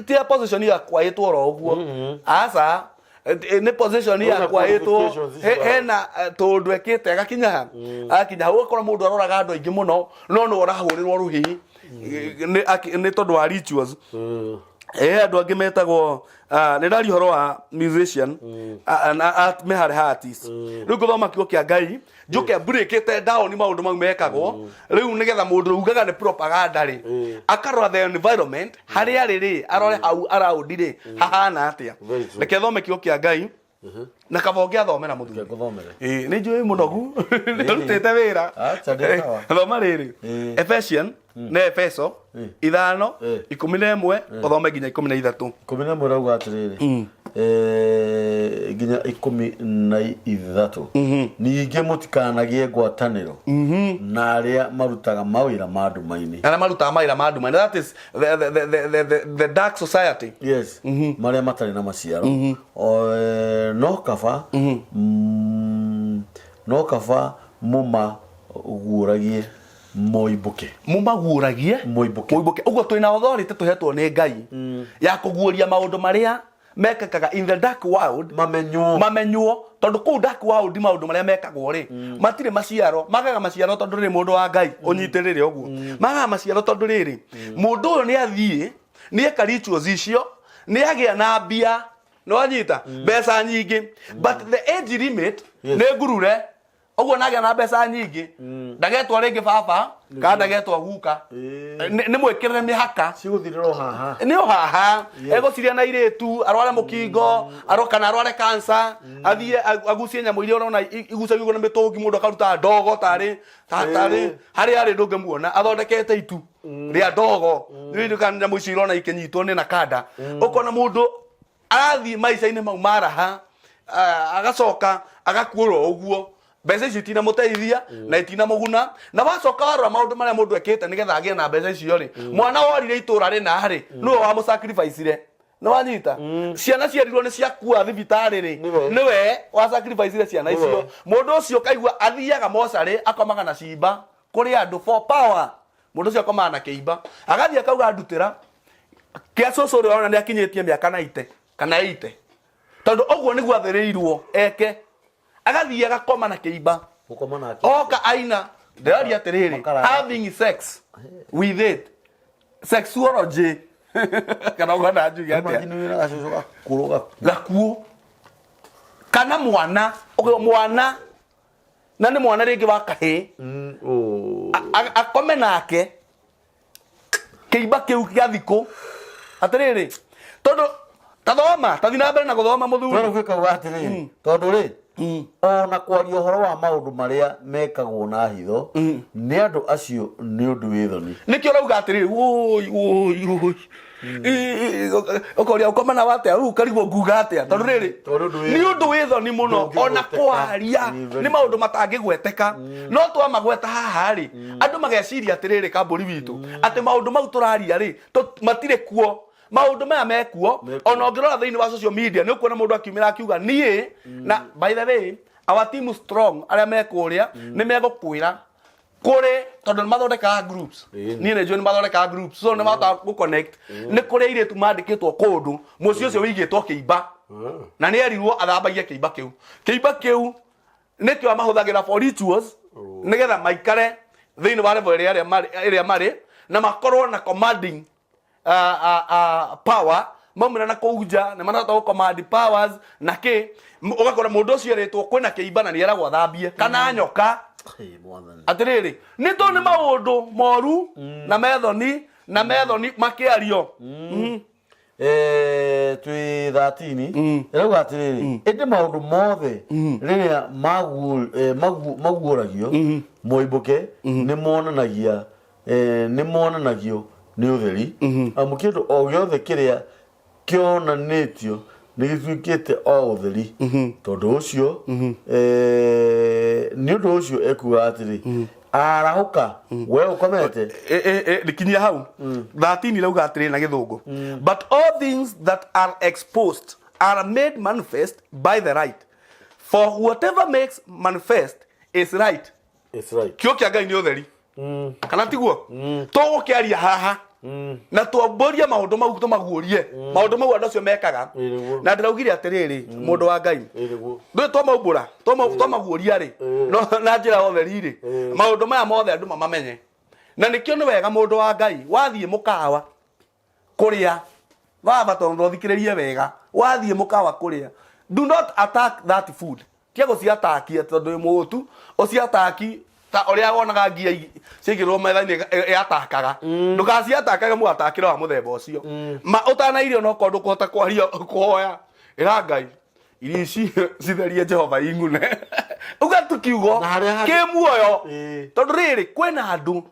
ti position ya kwaĩtwo oro ũguo, aca, nĩ position ya Kwĩna kwaĩtwo. qualifications icio. Hena tũndũ ekĩte agakinya ha agakinya hau, ũgakora mũndũ aroraga andũ aingĩ mũno no nĩ ũrahũrĩrwo rũhĩ nĩ tondũ wa rituals. Andũ angĩ metagwo, nĩ ndaria ũhoro wa musician na me harĩ artist. Rĩu ngũthoma kiugo kĩa Ngai njuke breakĩte down maũndũ mau mekagwo rĩu, nĩgetha mũndũ ugaga nĩ propaganda rĩ, akarora the environment harĩa arĩ rĩ, arore hau around rĩ hahana atĩa. Very true. Reke thome kiugo kĩa Ngai na kaba ũngĩathomera mũthuri. Ngũthomere. Ĩĩ, nĩ njũĩ mũnogu nĩ ũrutĩte wĩra. Acha, ndĩ sawa. Thoma rĩrĩ, Ephesian nĩ Efeso 5 11, ũthome nginya 13. 11 rauga atĩrĩrĩ, nginya 13: "Ningĩ mũtikanagĩe ngwatanĩro na arĩa marutaga mawĩra ma nduma-inĩ." Arĩa marutaga mawĩra ma nduma, that is the dark society. Yes, marĩa matarĩ na maciaro. O, no kaba mũmaguũragie moimbũke. Mumaguũragie. Moimbũke. Moimbũke. Ũguo twĩna authority tũhetwo nĩ Ngai ya kũguũria maũndũ marĩa mekĩkaga in the dark world. Mamenywo. Mamenywo, tondũ kũu dark world maũndũ marĩa mekagwo rĩ matirĩ maciaro, magaga maciaro tondũ rĩrĩ, mũndũ wa Ngai, ũnyitĩrĩre ũguo, magaga maciaro tondũ rĩrĩ, mũndũ ũyũ nĩ athiĩ nĩ eka rituals icio, nĩ agĩa na mbia, nĩ wanyita mbeca nyingĩ, but the age limit nĩ ngurure ũguo nagĩa na mbeca nyingĩ, ndagetwo rĩngĩ baba kana ndagetwo guka. Nĩ mwĩkĩrĩre mĩhaka. Cigũthirĩrwo haha. Nĩ o haha egũciria na irĩtu arware mũkingo kana arware cancer, athiĩ agucie nyamũ iria ũrona igucagio na mĩtũngi, mũndũ akaruta ndogo tarĩ tarĩ harĩa arĩ ndũngĩmuona athondekete itu rĩa ndogo. Rĩu kana nyamũ icio irona ikĩnyitwo nĩ nakanda, ũkona mũndũ arathiĩ maica-inĩ mau maraha, agacoka agakuũrwo ũguo, mbeca icio itinamũteithia na itinamũguna. Na wacoka warora maũndũ marĩa mũndũ ekĩte nĩgetha agĩe na mbeca icio rĩ, mwana worire itũra rĩna rĩ, nĩwe wamũsacrificire, nĩ wanyita, ciana cierirwo nĩ ciakua thibitarĩ rĩ, Nĩwe. nĩwe wasacrificire ciana icio. Nĩwe. Mũndũ ũcio kaigua athiaga mocarĩ akomaga na cimba kũrĩ andũ for power. Mũndũ ũcio akomaga na kĩimba, agathiĩ akauga ndutĩra kĩa cũcũ ũrĩa ũrona nĩ akinyĩtie mĩaka 90 kana 80, tondũ ũguo nĩguo athĩrĩirwo eke, agathiĩ agakoma na kĩimba. Gũkoma nake. Oka aina ndĩraria atĩrĩrĩ, Makarara. having sex with it, sexuology, kana ũgana njuge atĩa? Imagine wĩna gacũcũ gakũrũ gaku. Gakuo kana mwana mwana na nĩ mwana rĩngĩ wa kahĩĩ, Oh. Akome nake kĩimba kĩu gĩa thikũ atĩrĩrĩ, tondũ tathoma tathi na mbere na gũthoma, mũthuri. Twĩrwo gwĩka atĩrĩrĩ, tondũ rĩ, ona kwaria ũhoro wa maũndũ marĩa mekagwo na hitho nĩ andũ acio nĩ ũndũ wĩ thoni. Nĩkĩo ũrauga atĩrĩrĩ, woi woi woi, ũkoria ũkoma na atĩa rĩu, ũkarigwo nguga atĩa, tondũ rĩrĩ Tondũ ũndũ wĩ nĩ ũndũ wĩ thoni mũno ona Ndũngĩgweteka. kwaria. Nĩ Nĩ maũndũ matangĩgweteka, no twamagweta haha rĩ, andũ mageciria atĩrĩrĩ, kambũri witũ, atĩ maũndũ mau tũraria rĩ matirĩ kuo. Maũndũ maya mekuo. Mekuo. Ona ũngĩrora thĩinĩ wa social media nĩ ũkuona mũndũ akiumĩra akiuga niĩ na, by the way, our team strong arĩa mekũrĩa nĩ megũkwĩra kũrĩ, tondũ nĩ mathondekaga groups. Niĩ nĩ njũĩ nĩ mathondekaga groups, so nĩ mahotaga gũconnect. Nĩ kũrĩ airĩtu mandĩkĩtwo kũndũ mũciĩ ũcio wĩigĩtwo kĩimba, na nĩ erirwo athambagie kĩimba kĩu. Kĩimba kĩu nĩkĩo mahũthagĩra for rituals, nĩgetha maikare thĩinĩ wa level ĩrĩa marĩ na makorwo na commanding power. Maumĩra na kũu nja nĩ marahota gũ command powers na kĩ. Ũgakora mũndũ ũcio erĩtwo kwĩna kĩimba na nĩ eragwo athambie kana nyoka. Hey, Mwathani. Atĩrĩrĩ, nĩ tondũ nĩ maũndũ moru na methoni na methoni makĩario. Twĩ 13 ĩrauga atĩrĩrĩ, ĩndĩ maũndũ mothe rĩrĩa maguũragio moimbũke nĩ monanagia nĩ monanagio nĩ ũtheri, amu kĩndũ o gĩothe kĩrĩa kĩonanĩtio nĩ gĩtuĩkĩte o ũtheri. Tondũ ũcio nĩ ũndũ ũcio ekuga atĩrĩ, arahũka, we ũkomete. Ndikinyia hau. 13 irauga atĩrĩ na Gĩthũngũ, "But all things that are exposed are made manifest by the light, for whatever makes manifest is light." It's right. Kiugo kĩa Ngai nĩ ũtheri, kana tiguo? Tũgũkĩaria haha na twambũrie maũndũ mau, tũmaguũrie maũndũ mau andũ acio mekaga. Ĩ, nĩguo. Na ndĩraugire atĩrĩrĩ, mũndũ wa Ngai, Ĩ, nĩguo. ndũĩ twamaumbũra, twamaguũria rĩ, no na njĩra ya ũtheri rĩ, maũndũ maya mothe andũ mamamenye. Na nĩkĩo nĩ wega, mũndũ wa Ngai, wathiĩ mũkawa kũrĩa, baba, tondũ ũthikĩrĩrie wega, wathiĩ mũkawa kũrĩa, do not attack that food. Tia gũciatakia tondũ wĩ mũhũtu, ũciataki ta ũrĩa wonaga ngia ciaigĩrĩrwo metha-inĩ ĩatakaga. Ndũgaciatakage mũgatakĩre wa mũthemba ũcio. Ma ũtanairio, no korwo ndũkũhota kwaria, kũhoya, ĩra Ngai irio ici citherie, Jehova ing'une, uga tu kiugo Na harĩa kĩ muoyo. Tondũ rĩrĩ, kwĩna andũ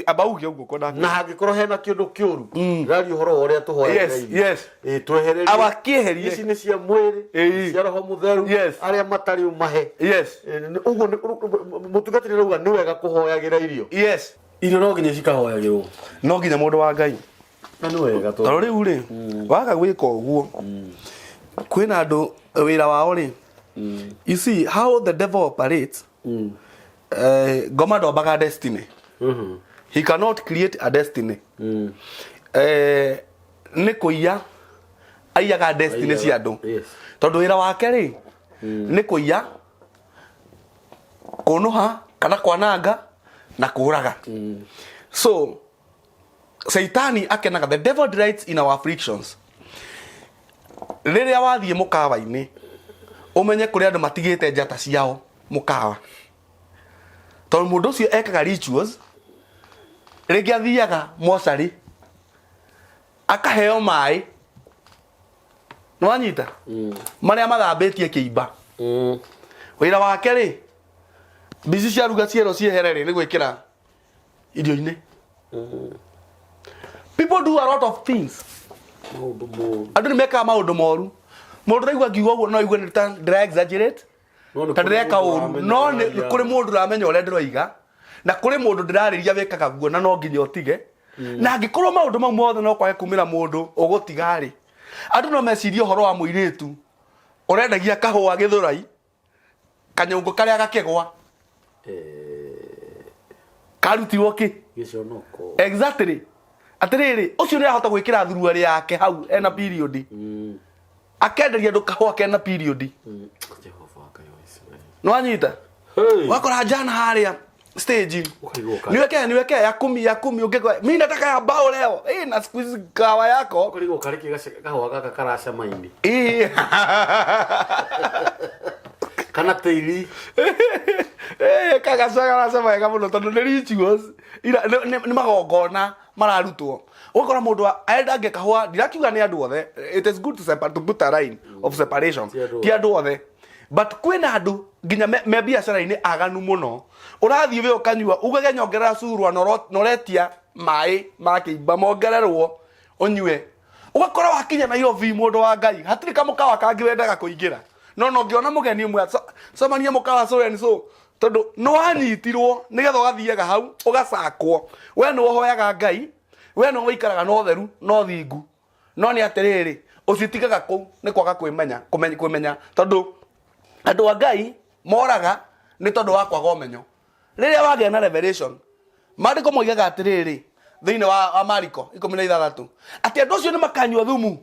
ambauge ũguo kwenda Na hangĩkorwo hena kĩndũ kĩũru, ndĩraria ũhoro wa ũrĩa tũhoyaga irio. Ĩ, twehererie. Awa kĩeherie. Ici nĩ cia mwĩrĩ, cia roho mũtheru, arĩa matarĩ ũmahe. Ĩ, ũguo mũtungatĩri arauga nĩ wega kũhoyagĩra irio. Irio no nginya cikahoyagĩrwo. No nginya, mũndũ wa Ngai. Na nĩ wega tondũ tondũ rĩu rĩ, waga gwĩka ũguo, kwĩna andũ wĩra wao rĩ, you see how the devil operates. Ngoma ndombaga destiny. He cannot create a destiny. Nĩ kũiya aiyaga destiny Aiyaga, cia andũ. Tondũ wĩra wake rĩ nĩ kũiya, kũnũha kana kwananga na kũraga. So Saitani akenaga, the devil delights in our afflictions. Rĩrĩa wathiĩ mũkawa-inĩ, ũmenye kũrĩ andũ matigĩte njata ciao mũkawa, tondũ mũndũ ũcio ekaga rituals. Rĩngĩ athiaga mocarĩ akaheo maĩ, nĩwanyita, marĩa mathambĩtie kĩimba. Wĩra wake rĩ, mbici ciaruga cierwo ciehere rĩ, nĩ gwĩkĩra irio-inĩ. People do a lot of things. Maũndũ moru. Andũ nĩ mekaga maũndũ moru. Mũndũ ũraigua ngiuga ũguo no aigue nĩ ta ndĩra exaggerate, No nĩ ta kũrĩ ndĩreka mũndũ ũru, ũramenya no nĩ ũrĩa kũrĩ mũndũ ũramenya ũrĩa ndĩroiga, na kũrĩ mũndũ ndĩrarĩria wĩkaga guo, na no nginya ũtige. Na angĩkorwo maũndũ mau mothe no kwage kumĩra mũndũ ũgũtiga rĩ, andũ no mecirie ũhoro wa mũirĩtu ũrendagia kahũa Gĩthũrai, kanyũngũ karĩa gakĩgwa karutirwo kĩ? Gĩconoko. Exactly. Atĩrĩrĩ, ũcio nĩ arahota gwĩkĩra thuruarĩ yake hau ena period, akenderia andũ kahũa kena period. Jehova Ngai wa Isiraeli. Nĩwanyita? Hey. Wakora jana harĩa stage Ũkaigua ũkari. Niweke, niweke ya kumi, ya kumi. Ungekwa mimi nataka ya bao leo eh, na siku hizi kahawa yako. Ũkarigwo karĩ kĩ kahũa gaka karacama-inĩ kana tĩri. Kagacagaracama wega mũno tondũ nĩ rituals. Nĩ magongona mararutwo. Ũgakora mũndũ aendange kahũa. Ndirakiuga nĩ andũ othe. It is good to put a line of separation. Ti andũ Ti andũ othe, but kwĩna andũ nginya me biacara-inĩ aganu mũno. Ũrathiĩ we ũkanyua, ugage nyongerera curwa, na ũretia maĩ ma kĩimba mongererwo ũnyue. Ũgakora wakinya Nairobi, mũndũ wa Ngai, hatirĩ kamũkawa kangĩ wendaga kũingĩra, no ngĩona mũgeni ũmwe cemania mũkawa so and so, tondũ nĩ wanyitirwo nĩgetha ũgathiaga hau ũgacakwo. We nĩ ũhoyaga Ngai, we nĩ ũikaraga na ũtheru na ũthingu, no nĩ atĩrĩrĩ, ũcitigaga kũu nĩ kwaga kwĩmenya, kwĩmenya, tondũ andũ a Ngai moraga nĩ tondũ wa kwaga ũmenyo. Rĩrĩa wagĩa na revelation, maandĩko moigaga atĩrĩrĩ thĩinĩ wa Mariko 16 atĩ andũ acio nĩ makanyua thumu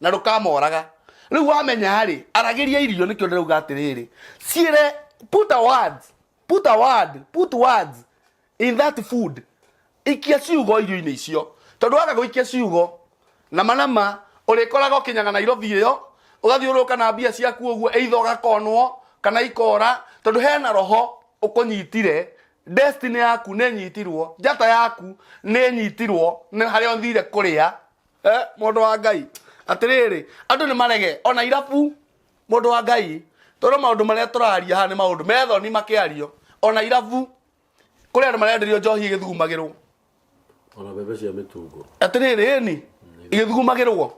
na ndũkamoraga. Rĩu wamenya rĩ, aragĩria irio. Nĩkĩo ndĩrauga atĩrĩrĩ, ciĩre, put a words, put a word, put words in that food. Ikia ciugo irio-inĩ icio, tondũ waga gũikia ciugo na manama, ũrĩkoraga ũkinyaga Nairobi ĩyo, ũgathiũrũrũka na mbia ciaku ũguo, either ũgakonwo kana ikora, tondũ hena roho ũkũnyitire. Destiny yaku nĩ nyitirwo, njata yaku nĩ nyitirwo nĩ harĩa ũthire kũrĩa. Eh, mũndũ wa Ngai, atĩrĩrĩ, andũ nĩ marege ona irabu. Mũndũ wa Ngai, tondũ maũndũ marĩa tũraria haha nĩ maũndũ methoni makĩario. Ona irabu kũrĩ andũ marenderio njohi ĩgĩthugumagĩrwo. Ona mbembe cia mĩtungo. Atĩrĩrĩ, ĩni igĩthugumagĩrwo,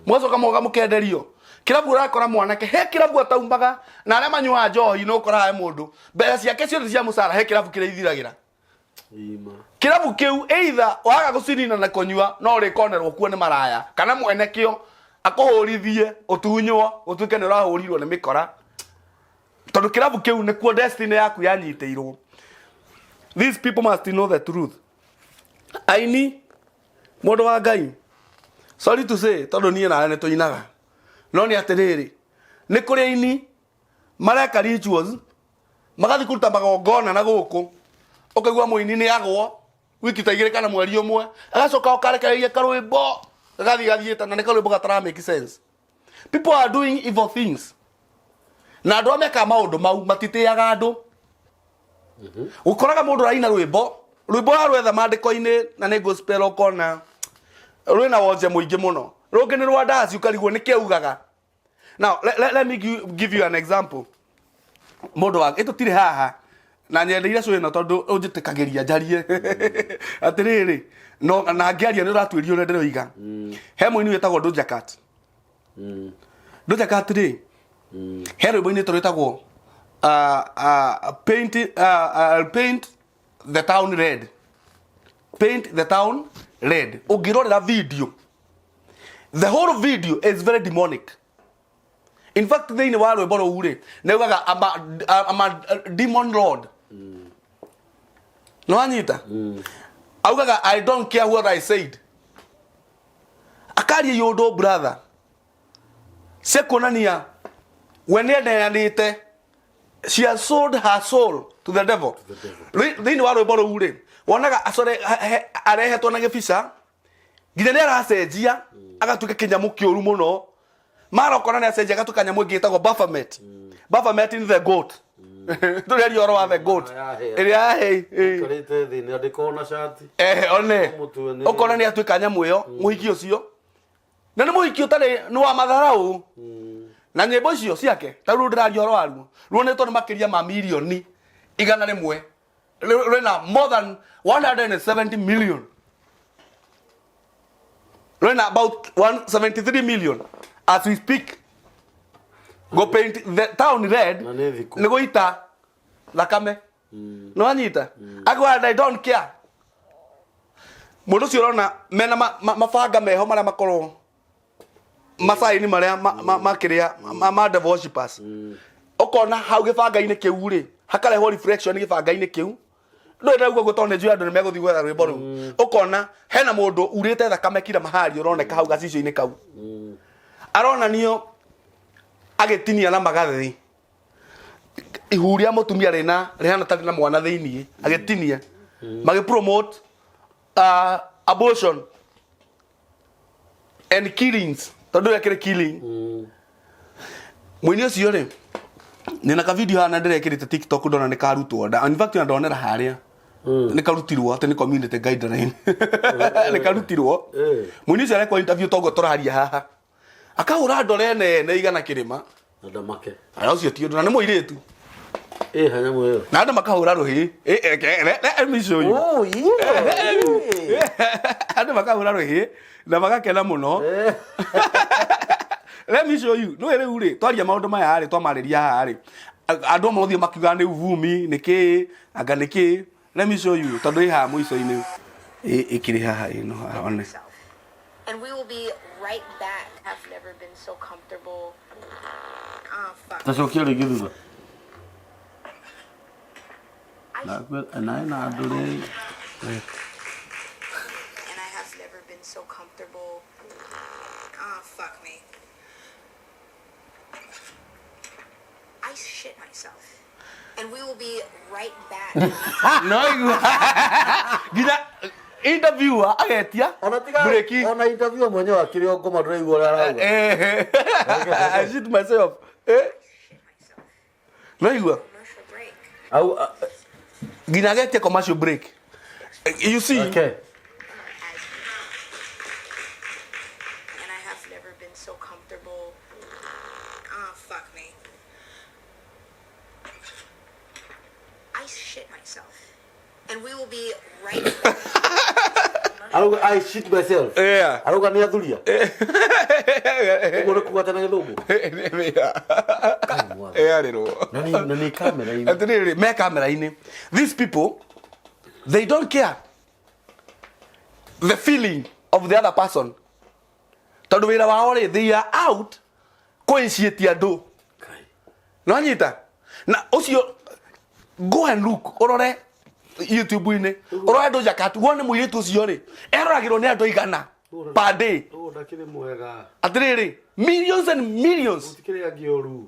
mũgacoka moga mũkenderio kĩrabu. Ũrakora mwanake he kĩrabu ataumaga, na arĩa manyuaga njohi nĩ ũkoraga he mũndũ mbeca ciake ciothe cia mũcara he kĩrabu kĩrĩa ithiragĩra. Ima. Kĩrabu kĩu either waga gũcinina na kũnyua, no ũrĩkonerwo kuo nĩ maraya kana mwene kĩo akũhũrithie, ũtunywo, ũtuĩke nĩ ũrahũrirwo nĩ mĩkora, tondũ kĩrabu kĩu nĩkuo destiny yaku yanyitĩirwo. These people must know the truth. Aini, mũndũ wa Ngai, sorry to say, tondũ niĩ nawe nĩ tũinaga, no nĩ atĩrĩrĩ, nĩ kũrĩ aini mareka rituals, magathiĩ kũruta magongona na gũkũ. Ũkaigua mũini nĩ agwo wiki ta 2 kana mweri 1, agacoka ũkarekereria karwĩmbo gagathiĩ gathiĩte, na nĩ karwĩmbo gatara make sense. People are doing evil things, na andũ arĩa mekaga maũndũ mau matitĩaga andũ. Ũkoraga mũndũ araina rwĩmbo, rwĩmbo rwarwetha maandĩko-inĩ na nĩ gospel, ũkona rwĩna wonje mũingĩ mũno. Rũngĩ nĩ rwa ndaci, ũkarigwo nĩ kĩaugaga. Now let me give you an example. Mũndũ wa ĩtũtirĩ haha na nyendeire cũ ĩno tondũ ũnjĩtĩkagĩria njarie. Atĩrĩrĩ, no na ngĩaria nĩ ũratuĩria ũrĩa ndĩroiga. He mũini wĩtagwo Doja Cat. Doja Cat rĩ, he rwĩmbo-inĩ tũrwĩtagwo paint the town red, paint the town red. Ũngĩrorera video, the whole video is very demonic. In fact, thĩinĩ wa rwĩmbo rũu rĩ, nĩ ugaga I'm a demon lord. Nĩ wanyita? Augaga, "I don't care what I said." Akaria iũndũ, brother, cia kuonania we nĩ endeanĩte. She has sold her soul to the devil. Thĩinĩ wa rwĩmbo rũu rĩ, wonaga acore arehetwo na gĩbica nginya nĩ aracenjia agatuĩka kĩnyamũ kĩũru mũno. Mara ũkona nĩ acenjia agatuĩka nyamũ ĩngĩ ĩtagwo Baphomet. Baphomet ni the goat. Tũrĩaria ũhoro wa the goat. Yahĩa. Ĩrĩa yahĩ. Ikarĩte thĩ nĩ andĩkwo na cati. Ehe, one. Mũtwe Ũkona nĩ atuĩka nyamũ ĩyo, mũhiki ũcio na nĩ mũhiki ũtarĩ nĩ wa matharau. Na nyĩmbo icio ciake ta rĩu ndĩraria ũhoro waruo, ruonetwo nĩ makĩria ma mirioni 100. Rwĩna more than 170 million, rwĩna about 173 million as we speak. Go paint the town red. Na nĩ thikũ. Nĩ gũita thakame. Nĩ wanyita? Akwa, "I don't care." Mũndũ ũcio ũrona mena mabanga meho marĩa makorwo macaini marĩa makĩrĩa ma devil worshippers, ũkona hau gĩbanga-inĩ kĩu rĩ, hakarehwo reflection gĩbanga-inĩ kĩu. Ndũĩ ndauga ũguo tondũ nĩ njũĩ andũ nĩ megũthiĩ gwetha rwĩmbo rũu. Ũkona hena mũndũ urĩte thakame kira mahali, ũroneka hau gacicio-inĩ kau, aronanio agĩtinia na magathĩ ihu rĩa mũtumia rĩna rĩhana tarĩ na mwana thĩiniĩ, agĩtinia, magĩ promote abortion and killings, tondũ ekĩrĩ killing. Mũini ũcio rĩ, nĩna ka video hana ndĩrekĩrĩte TikTok, ndona nĩ karutwo nda. In fact, ona ndonera harĩa nĩ karutirwo atĩ nĩ community guideline nĩ karutirwo. Mũini ũcio arekwo interview toguo tũraria haha, akahũra ndore nene igana kĩrĩma. Na ndamake. Ara ũcio ti ũndũ, na nĩ mũirĩtu. Ĩ hanyamũ ĩyo. Na andũ makahũra rũhĩ. Let me show you. Oh, yeah. Andũ makahũra rũhĩ na magakena mũno. Let me show you. Nĩwe rĩu rĩ, twaria maũndũ maya rĩ, twamarĩria haha rĩ, andũ amwe mathiĩ makiuga nĩ uvumi, nĩ kĩ anga nĩ kĩ. Let me show you, tondũ ĩ haha mũico-inĩ. Ĩkĩrĩ haha ĩno haha one. And we will be right back. I've never been so comfortable. Oh, fuck. Tacokia rĩngĩ thutha. I, Na ena andũ rĩ. And I have never been so comfortable. Oh, fuck me. I shit myself. And we will be right back. No igua nginya interviewer agetia Ona tiga break. Ona interview mwenyewe akĩrĩ o ngoma, ndũraigua ũrĩa arauga. I shit myself. Shit myself. No igua Commercial break. Au nginya agetia commercial break. You see? Okay. As shit myself. And we will be right back. Arauga I shit myself. Yeah. Arauga nĩ athuria. Ũguo nĩ kuga atĩa na gĩthũngũ? Yarĩrwo. Na nĩ kamera-inĩ. Atĩrĩrĩ, me kamera-inĩ. These people, they don't care the feeling of the other person. Tondũ wĩra wao rĩ, they are out kũinitiate andũ. Kai. Nĩwanyita? Na ũcio go and look ũrore YouTube-inĩ ũrore Doja Cat wone mũirĩtu ũcio rĩ eroragĩrwo nĩ andũ aigana per day. Ũũ ndakĩrĩ mwega. Atĩrĩrĩ, millions and millions Gũtikĩrĩ angĩ oru.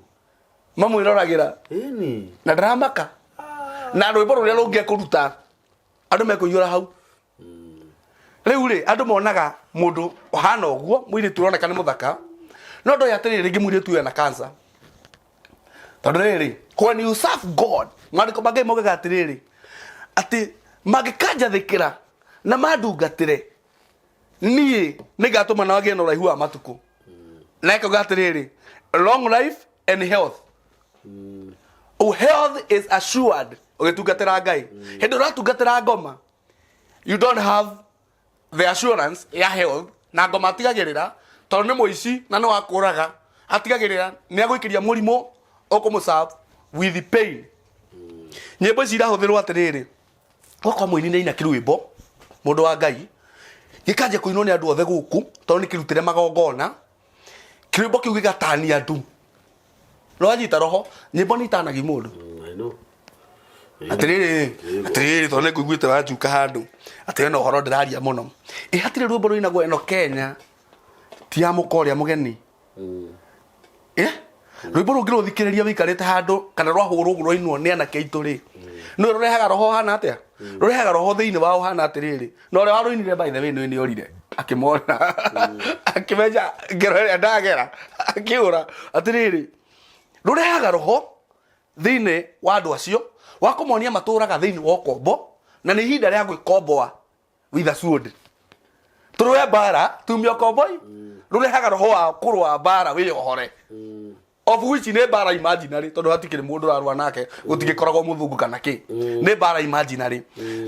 mamwĩroragĩra Ĩni. na ndaramaka na rwĩmbo rũrĩa rũngĩ ekũruta andũ mekũiyũra hau. Rĩu rĩ andũ monaga mũndũ ũhana ũguo mũirĩtu ũroneka nĩ mũthaka no ndoĩ atĩrĩrĩ rĩngĩ mũirĩtu ũyũ ena cancer tondũ rĩrĩ when you serve God maandĩko ma Ngai maugaga atĩrĩrĩ atĩ mangĩkanjathĩkĩra na mandungatĩre niĩ nĩngatũma nao agĩe na ũraihu wa matukũ na ĩkauga atĩrĩrĩ long life and health. Oh, health is assured ũgĩtungatĩra Ngai. Hĩndĩ ũratungatĩra ngoma you don't have the assurance ya health na ngoma atigagĩrĩra tondũ nĩ mũici na nĩ wakũraga atigagĩrĩra nĩ agũikĩria mũrimũ ũkũmũserve with pain. Nyĩmbo ici irahũthĩrwo atĩrĩrĩ gwakwa mũini nĩ aina kĩrwĩmbo mũndũ wa Ngai gĩkanjia kũinwo nĩ andũ othe gũkũ tondũ nĩ kĩrutĩre magongona kĩrwĩmbo kĩu gĩgatania andũ nĩwanyita roho nyĩmbo nĩ itanagia mũndũ. I know. Atĩrĩrĩ atĩrĩrĩ tondũ nĩngũiguĩte wanjuka handũ atĩ ena ũhoro ndĩraria mũno ĩ hatirĩ rwĩmbo rũinagwo ĩno Kenya ti ya mũka ũrĩa mũgeni ĩ rwĩmbo rũngĩ rũthikĩrĩria wĩikarĩte handũ kana rwahũrwo ũguo rwainwo nĩ anake aitũ rĩ nĩ rũrehaga roho ũhana atĩa rũrehaga roho thĩinĩ wao ũhana atĩrĩrĩ na ũrĩa warũinire by the way nĩ nĩ orire akĩmona akĩmenja ngero ĩrĩa ndagera akĩũra atĩrĩrĩ rũrehaga roho thĩinĩ wa andũ acio wa kũmonia matũraga thĩinĩ wa ũkombo na nĩ ihinda rĩa gwĩkomboa with a sword tũrũe mbara tumie ũkomboi rũrehaga roho wa kũrũa mbara wĩyohore of which nĩ mbara imaginary tondũ hatikĩrĩ mũndũ ũrarũa nake gũtigĩkoragwo mũthũngũ kana kĩ nĩ mbara imaginary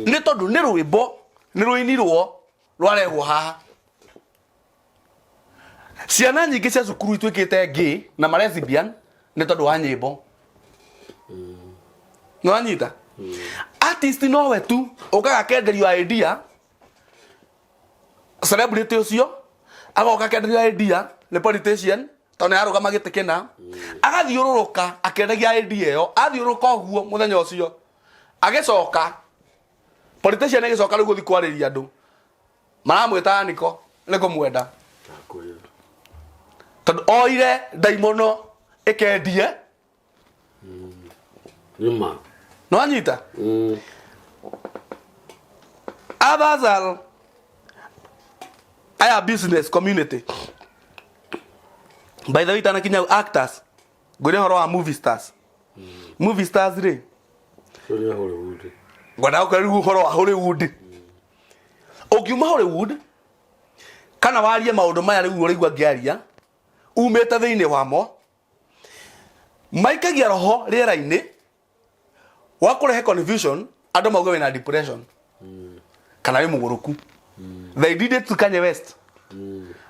nĩ tondũ nĩ rwĩmbo nĩ rũinirwo rwarehwo haha ciana nyingĩ cia cukuru ituĩkĩte gay na ma lesbian nĩ tondũ wa nyĩmbo nĩwanyita artist nowe tu ũkaga akenderio idea celebrity ũcio agoka akenderio idea nĩ politician tondũ nĩ arũgama gĩtĩ kĩna agathiũrũrũka akĩendagia idea ĩyo athiũrũrũka ũguo mũthenya ũcio agĩcoka politician agĩcoka rĩu gũthiĩ kwarĩria andũ maramwĩta niko nĩ kũmwenda Ndakwĩra. tondũ oire ndaimono ĩkendie. Nĩ ma. Nĩwanyita others are aya business community by the way itanakinya actors ngwĩre ũhoro wa movie stars. Movie stars rĩ Ũcio nĩ Hollywood. Ngwenda gũkwĩra rĩu ũhoro wa Hollywood ũngiuma Hollywood kana warie maũndũ maya rĩu ũraigua ngĩaria umĩte thĩinĩ wamo maikagia roho rĩera-inĩ wa kũrehe confusion andũ mauge wĩna depression kana wĩ mũgũrũku. They did it to Kanye West.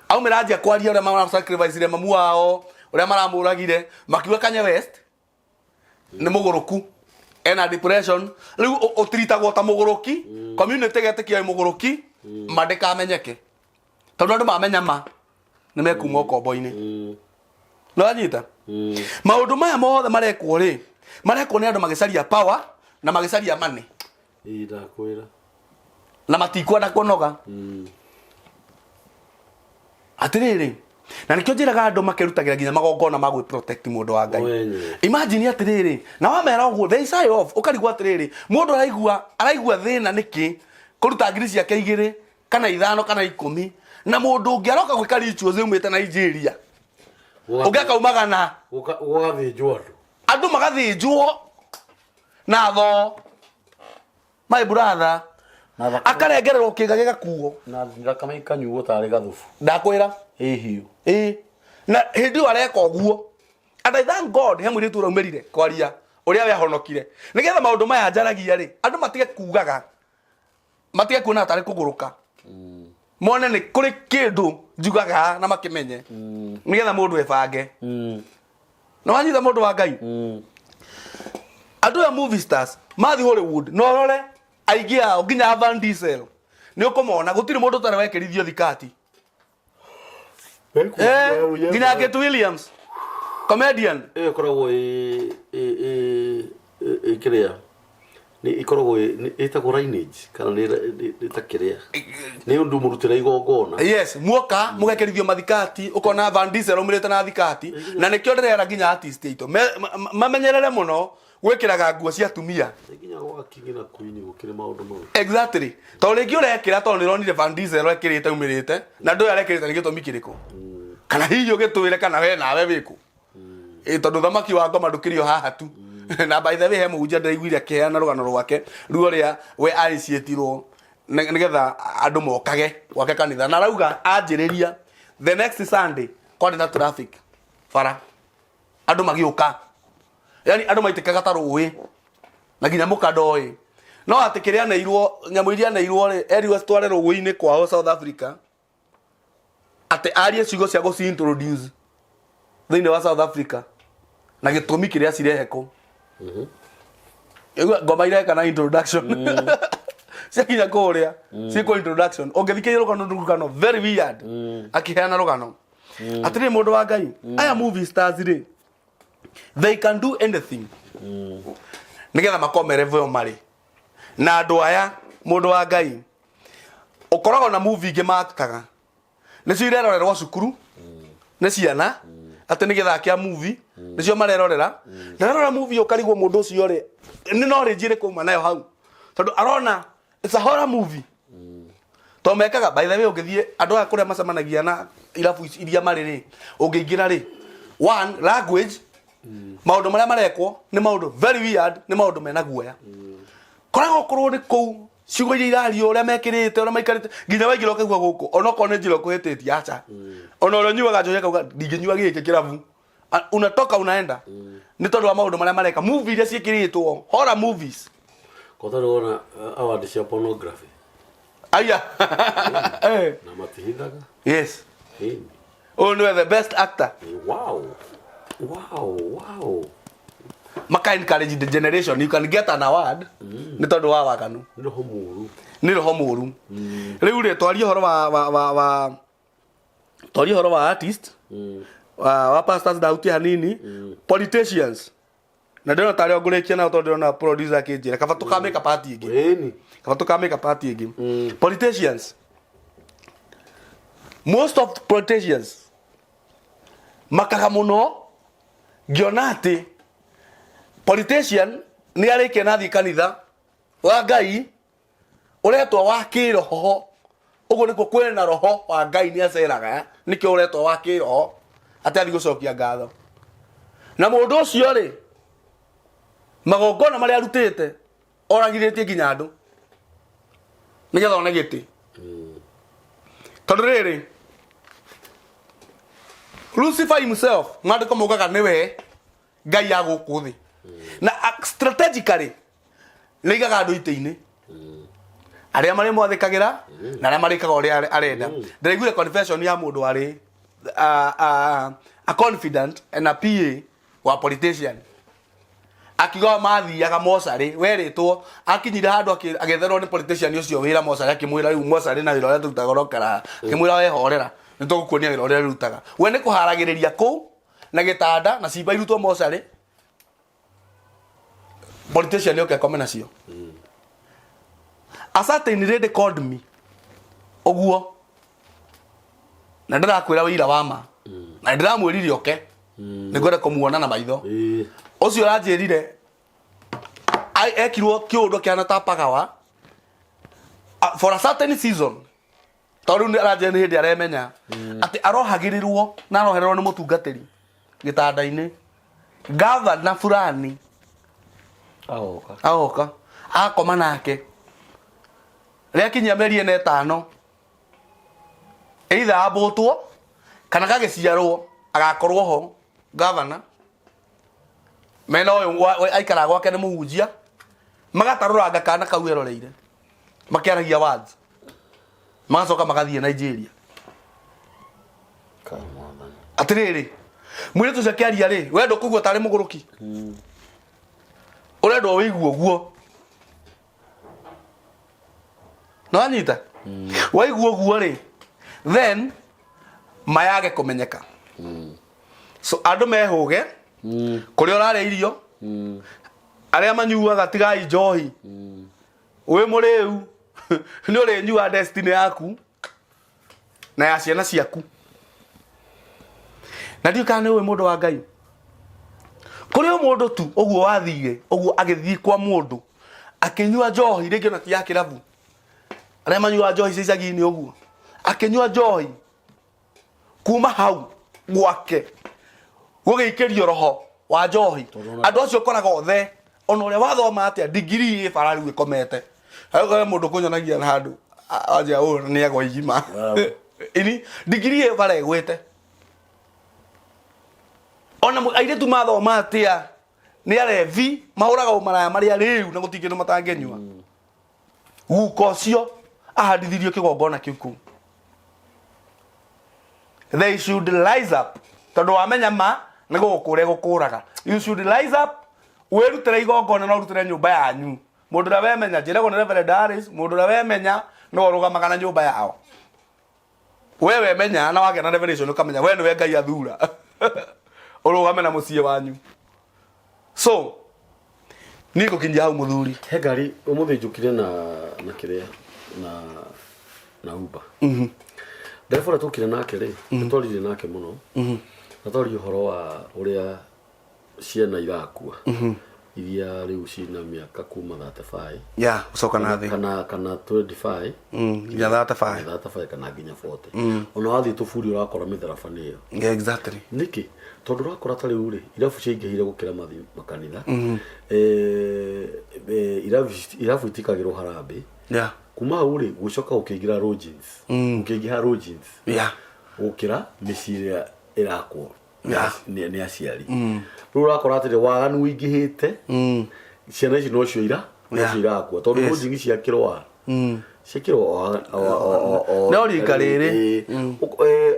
Aumĩra anjia kwaria ũrĩa mara sacrifice mamu wao ũrĩa maramũragire makiuga Kanye West nĩ mũgũrũku ena depression rĩu ũtiritagwo ta mũgũrũki community ĩgetĩkia wĩ mũgũrũki ma ndĩkamenyeke tondũ andũ mamenya ma nĩ mekuma ũkombo-inĩ nĩwanyita maũndũ maya mothe marekwo rĩ marekwo nĩ andũ magĩcaria power na magĩcaria money. Ĩĩ ndakwĩra. Na matikwenda kũnoga atĩrĩrĩ na nĩkĩo njĩraga andũ makĩrutagĩra nginya magongona ma gwĩ protect mũndũ wa Ngai. Wenyewe. Imagine atĩrĩrĩ na wamera ũguo they say off ũkarigwo atĩrĩrĩ mũndũ araigua araigua thĩna nĩkĩ kũruta ngiri ciake 2 kana 5 kana 10 na mũndũ ũngĩ aroka gwĩka rituals yumĩte Nigeria ũngĩ akaumagana Gũgathĩnjwo andũ. Andũ magathĩnjwo na thoo my brother Na thakame akarengererwo kĩga gĩgakuo na thakame ikanyuo tarĩ gathubu. Ndakwĩra. Ĩ hiũ. Ĩĩ na hĩndĩ ĩyo areka ũguo and I thank God he mũirĩtu ũraumĩrire kwaria. Ũrĩa we ahonokire. Nĩgetha maũndũ maya njaragia rĩ, andũ matige kugaga, matige kuona tarĩ kũgũrũka. Mone nĩ kũrĩ kĩndũ njugaga na makĩmenye. Nĩgetha mũndũ ebange. Na wanyita mũndũ wa Ngai. Andũ aya movie stars mathiĩ Hollywood no rore aingĩ ao nginya Van Diesel nĩ ũkũmona gũtirĩ mũndũ ũtarĩ wekĩrithio thikati. Nginya Kate Williams comedian. Ĩyo ĩkoragwo ĩ ĩ ĩ ĩ kĩrĩa nĩ ĩkoragwo ĩtagwo lineage kana nĩ ta kĩrĩa nĩ ũndũ mũrutĩre igongona. Yes, muoka mugekĩrithio mathikati ukona Van Diesel umĩrĩte na thikati na nĩkĩo ndĩrera nginya artist aitũ mamenyerere mũno gwĩkĩraga nguo cia atumia. Nĩ nginya gwa king na queen gũkĩrĩ maũndũ mau. Exactly, tondũ rĩngĩ ũrekĩra tondũ nĩũronire Van Diesel ekĩrĩte umĩrĩte na ndũĩ arekĩrĩte nĩ gĩtũmi kĩrĩkũ, kana hihi ũgĩtwĩre kana we nawe wĩkũ. Ĩ tondũ thamaki wa ngoma ndũkĩrĩ o haha tu. Na by the way, he mũhunjia ndĩraiguire akĩheana rũgano rwake ruo rĩa we aicietirwo nĩgetha andũ mokage gwake kanitha, na arauga anjĩrĩria the next Sunday kwarĩ na traffic bara, andũ magĩũka, yani andũ maitĩkaga ta rũĩ na nginya mũka ndoĩ no atĩ kĩrĩa aneirwo, nyamũ iria aneirwo rĩ, erirwo citware rũĩ-inĩ kwao South Africa, atĩ arie ciugo cia gũci introduce thĩinĩ wa South Africa na gĩtũmi kĩrĩa cirehe kũ. Igua ngoma ireka na introduction ciakinya kũrĩa ciĩkwo introduction. Ũngĩthikĩrĩria rũgano rũu, rũgano very weird akĩheana rũgano atĩrĩrĩ, mũndũ wa Ngai, aya movie stars rĩ, they can do anything nĩgetha makorwo me level ĩyo marĩ. Na andũ aya, mũndũ wa Ngai, ũkoragwo na movie ingĩ makaga nĩcio irerorerwo cukuru nĩ ciana, atĩ nĩ gĩthaa kĩa movie nĩcio marerorera. Na rora movie ũkarigwo mũndũ ũcio rĩ, nĩ knowledge ĩrĩkũ uma nayo hau, tondũ arona it's a horror movie to mekaga. By the way, ũngĩthiĩ andũ aya kũrĩa macemanagia na irabu ici iria marĩ rĩ, ũngĩingĩra rĩ, one language, maũndũ marĩa marekwo nĩ maũndũ very weird, nĩ maũndũ mena guoya. Koragwo korwo nĩ kũu ciugo iria irario, ũrĩa mekĩrĩte, ũrĩa maikarĩte, nginya waingĩra ũkaigua gũkũ onokorwo nĩ njĩra ũkũhĩtĩtie, aca, ona ũrĩa ũnyuaga njohi akauga ndingĩnyua gĩkĩ kĩrabu. Unatoka unaenda nĩ tondũ wa maũndũ marĩa mareka, movie iria ciĩkĩrĩtwo, horror movies. Kota wona award cia pornography. Aya. Na matihithaga. Yes. Ĩni. Ũyũ nĩwe the best actor. Wow. Maka encourage the generation. You can get an award nĩ tondũ wa waganu. Nĩ roho mũru. Nĩ roho mũru. Rĩu rĩ, twarie ũhoro wa twarie ũhoro wa artist, wa pastors, ndahutia hanini, politicians, na ndĩrona tarĩ o ngũrĩkia nao tondũ ndĩrona producer akĩnjĩra kaba tũkamĩka part ĩngĩ. Ĩni. Kaba tũkamĩka part ĩngĩ. Politicians, most of politicians makaga mũno ngĩona atĩ politician nĩ arĩkia na athiĩ kanitha wa Ngai ũretwo wa kĩroho. Ũguo nĩkuo kwĩna roho wa Ngai nĩ aceraga, nĩkĩo ũretwo wa kĩroho, atĩ athiĩ gũcokia ngatho. Na mũndũ ũcio rĩ, magongona marĩa arutĩte oragithĩtie nginya andũ nĩgetha one gĩtĩ, tondũ rĩrĩ, Lucifer himself, maandĩko maugaga nĩwe ngai ya gũkũ thĩ, na strategically nĩ aigaga andũ itĩ-inĩ arĩa marĩmwathĩkagĩra na arĩa marĩkaga ũrĩa arenda. Ndĩraiguire confession ya mũndũ warĩ a confidant and a PA wa politician, akiuga mathiaga mocarĩ werĩtwo akinyire handũ agĩetherwo nĩ politician ũcio wĩra mocarĩ, akĩmwĩra rĩu mocarĩ na wĩra ũrĩa tũrutaga ũrokara, akĩmwĩra we horera, nĩ tũgũkuonia wĩra ũrĩa rutaga. We nĩ kũharagĩrĩria kũu na gĩtanda na cimba irutwo mocarĩ, politician oke akome nacio. A certain lady called me ũguo na ndĩrakwĩra wĩira wa ma na ndĩramwĩrire oke nĩngwenda kũmuona na maitho. Ũcio ũranjĩrire ekirwo kĩũndũ kĩhana ta pagawa for a certain season, tondũ rĩu aranjĩra nĩ hĩndĩ aremenya atĩ arohagĩrĩrwo na arohererwo nĩ mũtungatĩri gĩtanda-inĩ, gavana fulani. Agoka. Agoka akoma nake. Rĩakinyia mĩeri ĩna ĩtano, either ambũtwo kana gagĩciarwo, agakorwo ho gavana. Mena ũyũ aikaraga gwake nĩ mũhunjia, magatarũranga kana kau eroreire makĩaragia words, magacoka magathiĩ Nigeria. Kai mwathani. Atĩrĩrĩ, mũirĩtu ũcio akĩaria rĩ, we ndũkũigua tarĩ mũgũrũki, ũrendwo wĩigue ũguo. Nĩwanyita? Waigua ũguo rĩ, then mayage kũmenyeka. So andũ mehũge kũrĩa ũrarĩa irio, arĩa manyuaga tigai njohi. Wĩ mũrĩu nĩ ũrĩnyua destiny yaku na ya ciana ciaku. Na ndiũĩ kana nĩ ũĩ mũndũ wa Ngai, kũrĩ o mũndũ tu ũguo wathire ũguo agĩthiĩ kwa mũndũ akĩnyua njohi, rĩngĩ ona ti ya kĩrabu, arĩa manyuaga njohi cia icagi-inĩ ũguo, akĩnyua njohi kuma hau gwake gũgĩikĩrio roho wa njohi. Andũ acio ũkoraga othe, ona ũrĩa wathoma atĩa, ndigiri ĩ bara rĩu ĩkomete. Hau he mũndũ kũnyonagia na handũ anjia ũyũ nĩ agwa igima. Ini ndigiri ĩ bara ĩgwĩte. Ona airĩtu mathoma atĩa nĩ arevi, mahũraga ũmaraya marĩa rĩu na gũtingĩ kĩndũ matangĩnyua. Guka ũcio ahandithirio kĩgongona kĩu kũu. They should rise up, tondũ wamenya ma nĩ gũgũkũra ĩgũkũraga. You should rise up, wĩrutĩre igongona na ũrutĩre nyũmba yanyu. Mũndũ ũrĩa wemenya, njĩragwo nĩ Reverend Harris, mũndũ ũrĩa wemenya nĩwe ũrũgamaga na nyũmba yao. We wemenya na wagĩa na revelation, ũkamenya we nĩwe Ngai athura ũrũgame na mũciĩ wanyu. So niĩ ngũkinyia hau, mũthuri. He ngari ũmũthĩ njũkire na kĩrĩa na Uber. Ndereba ũrĩa tũkire nake rĩ, nĩtwaririe nake mũno na twaria ũhoro wa ũrĩa ciana irakua iria rĩu cina mĩaka kuma 35 ya gũcoka na thĩ kana 25 nginya 35. 35 kana nginya 40. Ona wathiĩ tũburi ũrakora mĩtharaba nĩ ĩyo. Nĩkĩ? Tondũ ũrakora ta rĩu rĩ, irabu ciaingĩhire gũkĩra makanitha. Irabu itikagĩrwo harambĩ. Kuma hau rĩ, gũcoka gũkĩingĩra lodgings, gũkĩingĩha lodgings gũkĩra mĩciĩ ĩrĩa ĩrakwo nĩ aciari. Rĩu ũrakora atĩrĩ, waganu ũingĩhĩte, ciana ici nocio ira nocio irakua tondũ lodging ciakĩrwo ciakĩrwo No rika rĩrĩ.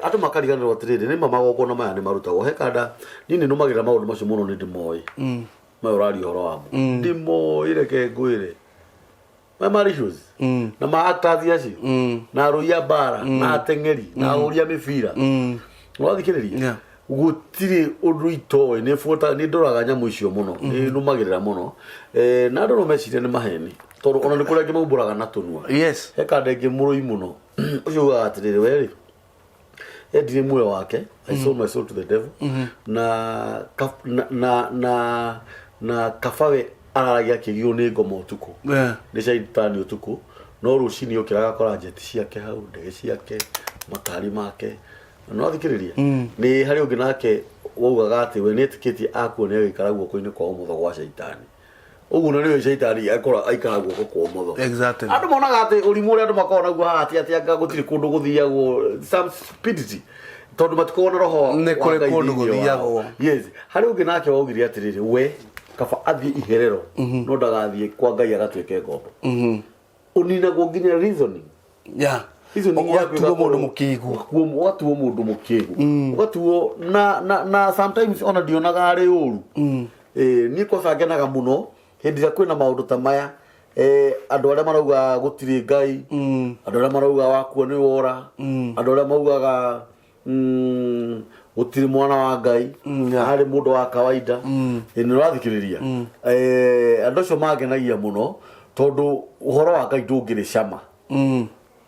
Andũ makariganĩrwo atĩrĩrĩ, nĩma magongona maya nĩ marutagwo he kanda. Niĩ nĩ nũmagĩrĩra maũndũ macio mũno, nĩ ndĩmoĩ maya ũraria ũhoro wamo, ndĩmoĩ. Reke ngwĩre, maya ma rituals na ma actors acio na arũi a mbara na ateng'eri na ahũri a mĩbira, ũrathikĩrĩria? Gũtirĩ ũndũ itoĩ. Nĩ buata, nĩ ndoraga nyamũ icio mũno, nĩ nũmagĩrĩra mũno. Na andũ no meciria nĩ maheni, tondũ ona nĩ kũrĩ angĩ maumbũraga na tũnua. He kanda ĩngĩ mũrũi mũno ũcio ugaga atĩrĩrĩ, we rĩ, endirie muoyo wake, "I sold my soul to the devil," na kabawe araragia akĩgio nĩ ngoma ũtukũ nĩ caitani ũtukũ, no rũcinĩ okĩra agakora njeti ciake hau, ndege ciake, makari make. No athikĩrĩria, nĩ harĩ ũngĩ nake waugaga atĩ we nĩ etĩkĩtie akua nĩ agĩikara guoko-inĩ kwa ũmotho gwa caitani. Ũguo na nĩwe caitani akora aikara guoko kwa ũmotho. Andũ monaga atĩ ũrimũ ũrĩa andũ makoragwo naguo haha atĩ atĩ anga gũtirĩ kũndũ gũthiagwo, some stupidity, tondũ matikoragwo na roho Nĩ wa kũrĩ Ngai kũndũ thĩinĩ wao. gũthiagwo. Yes, harĩ ũngĩ nake waugire atĩrĩrĩ, we kaba athiĩ iherero no ndagathiĩ kwa Ngai agatuĩke ngombo. Ũninagwo nginya reasoning. Reasoning yaku Ũgatuo mũndũ ĩgakorwo- mũkĩgu. Ũgatuo mũndũ mũkĩgu, ũgatuo na sometimes ona ndionaga arĩ ũru. Niĩ kwaca ngenaga mũno hĩndĩ ĩrĩa kwĩna maũndũ ta maya. Andũ arĩa marauga gũtirĩ Ngai, andũ arĩa marauga wakua nĩ wora, andũ arĩa maugaga gũtirĩ mwana wa Ngai, arĩ mũndũ wa kawaida. Nĩ ũrathikĩrĩria? Andũ acio mangenagia mũno tondũ ũhoro wa Ngai ndũngĩrĩ cama.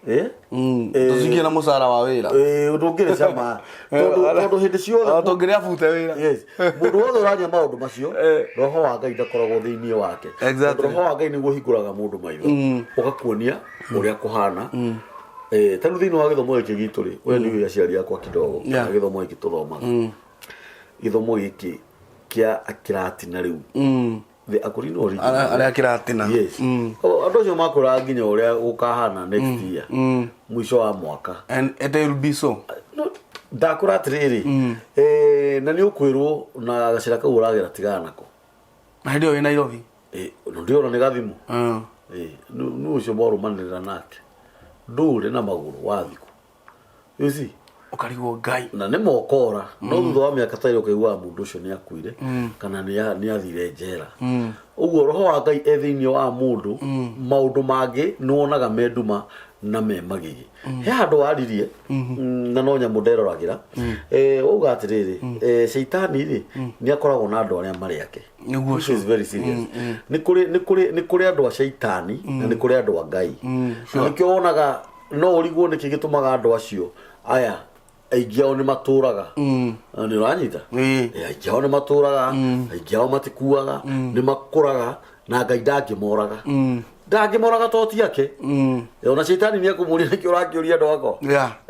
Tũcingie na mũcara wa wĩra. Ndũngĩrĩ cama tondũ hĩndĩ ciothe Tũngĩrĩa bute wĩra. Yes. Mũndũ wothe ũranyua maũndũ macio, roho wa Ngai ndakoragwo thĩinĩ wake. Tondũ roho wa Ngai nĩguo ũhingũraga mũndũ maitho, ũgakuonia ũrĩa kũhana. Ta rĩu thĩinĩ wa gĩthomo gĩkĩ gitũ rĩ, we nĩ ũĩ aciari akwa kidogo, kana gĩthomo gĩkĩ tũthomaga, gĩthomo gĩkĩ kĩa kĩratina rĩu, the Akorino original. Arĩa kĩratina. Yes. Oh, andũ acio makwĩraga nginya ũrĩa gũkahana next year mũico wa mwaka. And it will be so. No, ndakwĩra atĩrĩrĩ, na nĩ ũkwĩrwo na gacĩra kau ũragera tigana nako. Na hĩndĩ ĩyo wĩ Nairobi. Ndĩona nĩ gathimũ. Mm. Nũ ũcio mwarũmanĩrĩra nake ndũre na magũrũ wathikũ, you see? Ũkarigwo Ngai. Na nĩ mokora no thutha wa mĩaka ta ĩrĩ ũkaiguaga mũndũ ũcio nĩ akuire kana nĩ athire njera. Ũguo roho wa Ngai e thĩinĩ wa mũndũ, maũndũ mangĩ nĩ wonaga me nduma na me magigi. He handũ waririe na no nyamũ nderoragĩra. Wauga atĩrĩrĩ, caitani rĩ nĩ akoragwo na andũ arĩa marĩ ake. Nĩguo. Which is very serious. Nĩ kũrĩ andũ a caitani na nĩ kũrĩ andũ a Ngai. Na nĩkĩo wonaga no ũrigwo nĩkĩ gĩtũmaga andũ acio aya aingĩ ao nĩ matũraga. Nĩ ũranyita? Ĩĩ. Aingĩ ao nĩ matũraga, aingĩ ao matikuaga, nĩ makũraga na Ngai ndangĩmoraga. Ndangĩmoraga to ti ake. Ona caitani nĩ ekũmũria nĩkĩ ũrakĩũria andũ akwa.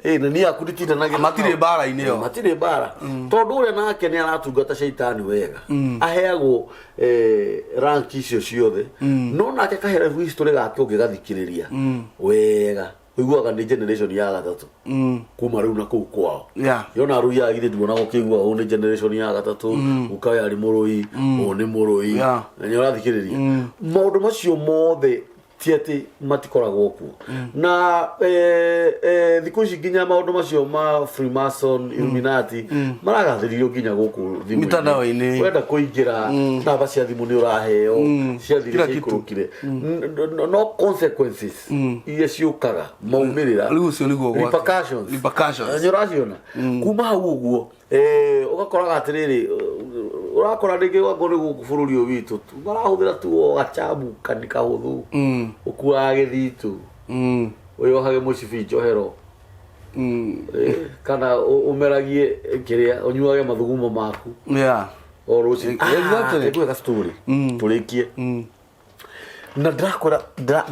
Ĩ, na niĩ aku nditindanagĩra Matirĩ nao. mbara-inĩ ĩyo. Matirĩ mbara tondũ ũrĩa nake nĩ aratungata caitani wega, aheagwo rank icio ciothe, no nake kahera history gake ũngĩgathikĩrĩria wega ũiguaga nĩ generation ya gatatũ kuma rĩu na kũu kwao. Yona arũi agithĩ nduonaga ũkĩigua ũũ nĩ generation ya gatatũ, ũkawe arĩ mũrũi, ũũ nĩ mũrũi. Na nĩ ũrathikĩrĩria maũndũ macio mothe ti atĩ matikoragwo kuo. Na thikũ ici nginya maũndũ macio ma Freemason, Illuminati maragathĩrĩrio nginya gũkũ thimũ-inĩ. Mitandao-inĩ. Wenda kũingĩra, namba cia thimũ nĩ ũraheo ciathire Kila kitu. ciaikũrũkire. No consequences iria ciũkaga maumĩrĩra. Rĩu ũcio nĩguo ũgwati. Repercussions. Repercussions. Nĩ ũraciona kuma hau ũguo, ũgakoraga atĩrĩrĩ, ũrakora rĩngĩ wangũ nĩ gũkũ bũrũri ũyũ witũ tu marahũthĩra tu o gachamu kani kahũthũ, ũkuaga gĩthitũ, wĩyohage mũcibi njohero, kana ũmeragie kĩrĩa ũnyuage mathugumo maku o rũcinĩ. Exactly. Ngwĩka story tũrĩkie na ndĩrakwĩra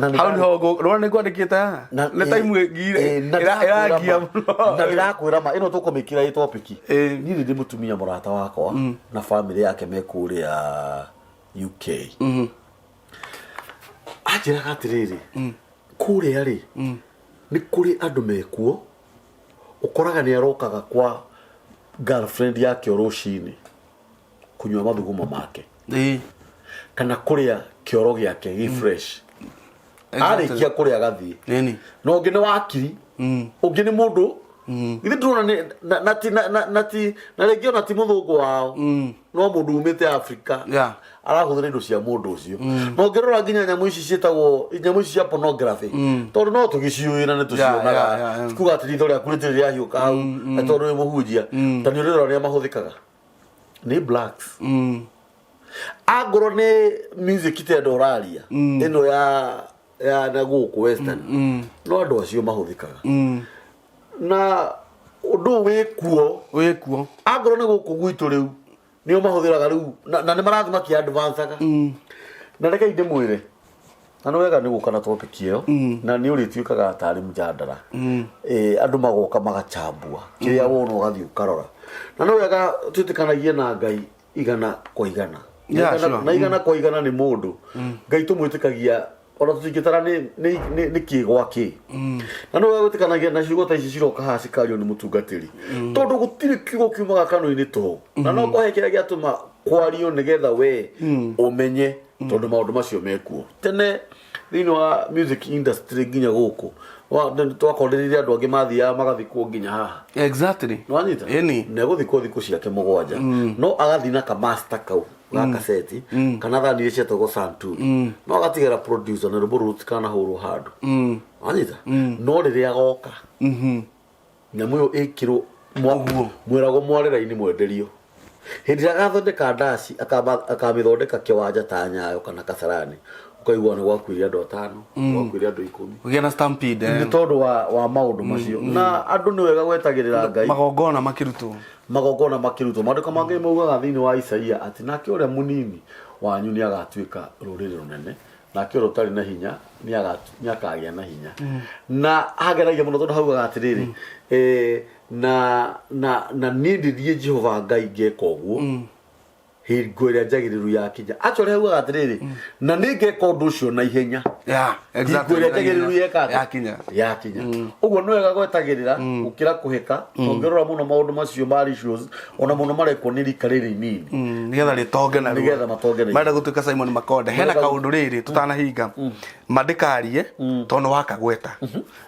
na Hau niho rona nĩ ngwandĩkĩte haha. Na Nĩ time ĩngire na ndĩrakwĩra ĩrangia ma- mũno. Na ndĩrakwĩra ma ĩno tũkũmĩkĩra ĩ topic. Niĩ nĩ ndĩ mũtumia mũrata wakwa na family yake me kũrĩa UK. Anjĩraga atĩrĩrĩ, kũrĩa rĩ nĩ kũrĩ andũ mekuo ũkoraga nĩ arokaga kwa girlfriend yake o rũcinĩ kũnyua mathugumo make kana kũrĩa kĩoro gĩake gĩ fresh. Arĩkia kũrĩa agathiĩ. Nini. Na ũngĩ nĩ wakiri, ũngĩ nĩ mũndũ githĩ ndĩrona nĩ na ti na ti na rĩngĩ ona ti mũthũngũ wao, no mũndũ umĩte Afrika arahũthĩra indo cia mũndũ ũcio. Na ũngĩrora nginya nyamũ ici ciĩtagwo nyamũ ici cia pornography, tondũ no tũgĩciũĩ na nĩ tũcionaga, kuga atĩ ritho rĩaku rĩtirĩ rĩahiũka hau na tondũ wĩ mũhunjia ta nĩ ũrĩrora arĩa mahũthĩkaga nĩ blacks. Angorwo nĩ music ta ĩno ũraria ĩno ya na gũkũ western, no andũ acio mahũthĩkaga na ũndũ ũyũ wĩ kuo. Wĩ kuo. Angorwo nĩ gũkũ gwitũ rĩu nĩo mahũthĩraga rĩu na nĩ marathiĩ makĩ-advancaga. Na rekei ndĩmwĩre, na nĩ wega nĩ gũka na topic ĩyo, na nĩ ũrĩtuĩkaga tarĩ mjadala. Andũ magoka magachambua kĩrĩa wona ũgathiĩ ũkarora, na nĩ wega twĩtĩkanagie na Ngai igana kwa igana. Na na igana kwa igana nĩ mũndũ Ngai tũmwĩtĩkagia ona tũtingĩtara nĩ kĩ gwa kĩ. Na nĩ wega gwĩtĩkanagia na ciugo ta ici ciroka haha cikario nĩ mũtungatĩri, tondũ gũtirĩ kiugo kiumaga kanua-inĩ tũhũ, na no kwahe kĩrĩa gĩatũma kwario nĩgetha we ũmenye, tondũ maũndũ macio mekuo tene thĩinĩ wa music industry nginya gũkũ twakondereire andũ angĩ mathiaga magathikwo nginya haha. Nĩwanyita? Ĩni. Na egũthikwo thikũ ciake 7, no agathiĩ na kamaster kau ga kaseti kana thani iria cietagwo santuri, no agatigĩra producer na rwĩmbo rũrũ rũtikanahũrwo handũ. Wanyita? No rĩrĩa agoka nyamũ ĩyo ĩkĩrwo Ũguo. Mwĩragwo mwarĩra-inĩ mwenderio hĩndĩ ĩrĩa agathondeka ndaci akamĩthondeka kĩwanja ta Nyayo kana Kasarani, ũkaigua nĩ gwakuire andũ atano, gwakuire andũ 10. Kũgĩa na stampede. Nĩ tondũ wa maũndũ macio, na andũ nĩ wega gwetagĩrĩra Ngai. Magongona makĩrutwo. Magongona makĩrutwo. Maandĩko mangĩ maugaga thĩinĩ wa Isaia atĩ nake ũrĩa mũnini wanyu nĩ agatuĩka rũrĩrĩ rũnene, nake ũrĩa ũtarĩ na hinya nĩ akagĩa na hinya. Na hangeragia mũno tondũ haugaga atĩrĩrĩ, na niĩ ndĩ niĩ Jehova Ngai ngeka ũguo. Hingo ĩrĩa njagĩrĩru yakinya actually haugaga atĩrĩrĩ, na nĩ ngeka ũndũ ũcio na ihenya. Yeah, exactly. Hingo ĩrĩa njagĩrĩru yeka atĩa? Yakinya. Yakinya. Ũguo nĩ wega gwetagĩrĩra gũkĩra kũhĩka. Tũngĩrora mũno maũndũ macio ma rituals, ona mũno marekwo nĩ rika rĩrĩ inini. Nigetha rĩtonge narua. Nĩgetha matonge na Marenda gũtuĩka Simon Makonde. Hena Marenda kaũndũ rĩrĩ tũtanahinga ma ndĩkarie, tondũ nĩ wakagweta,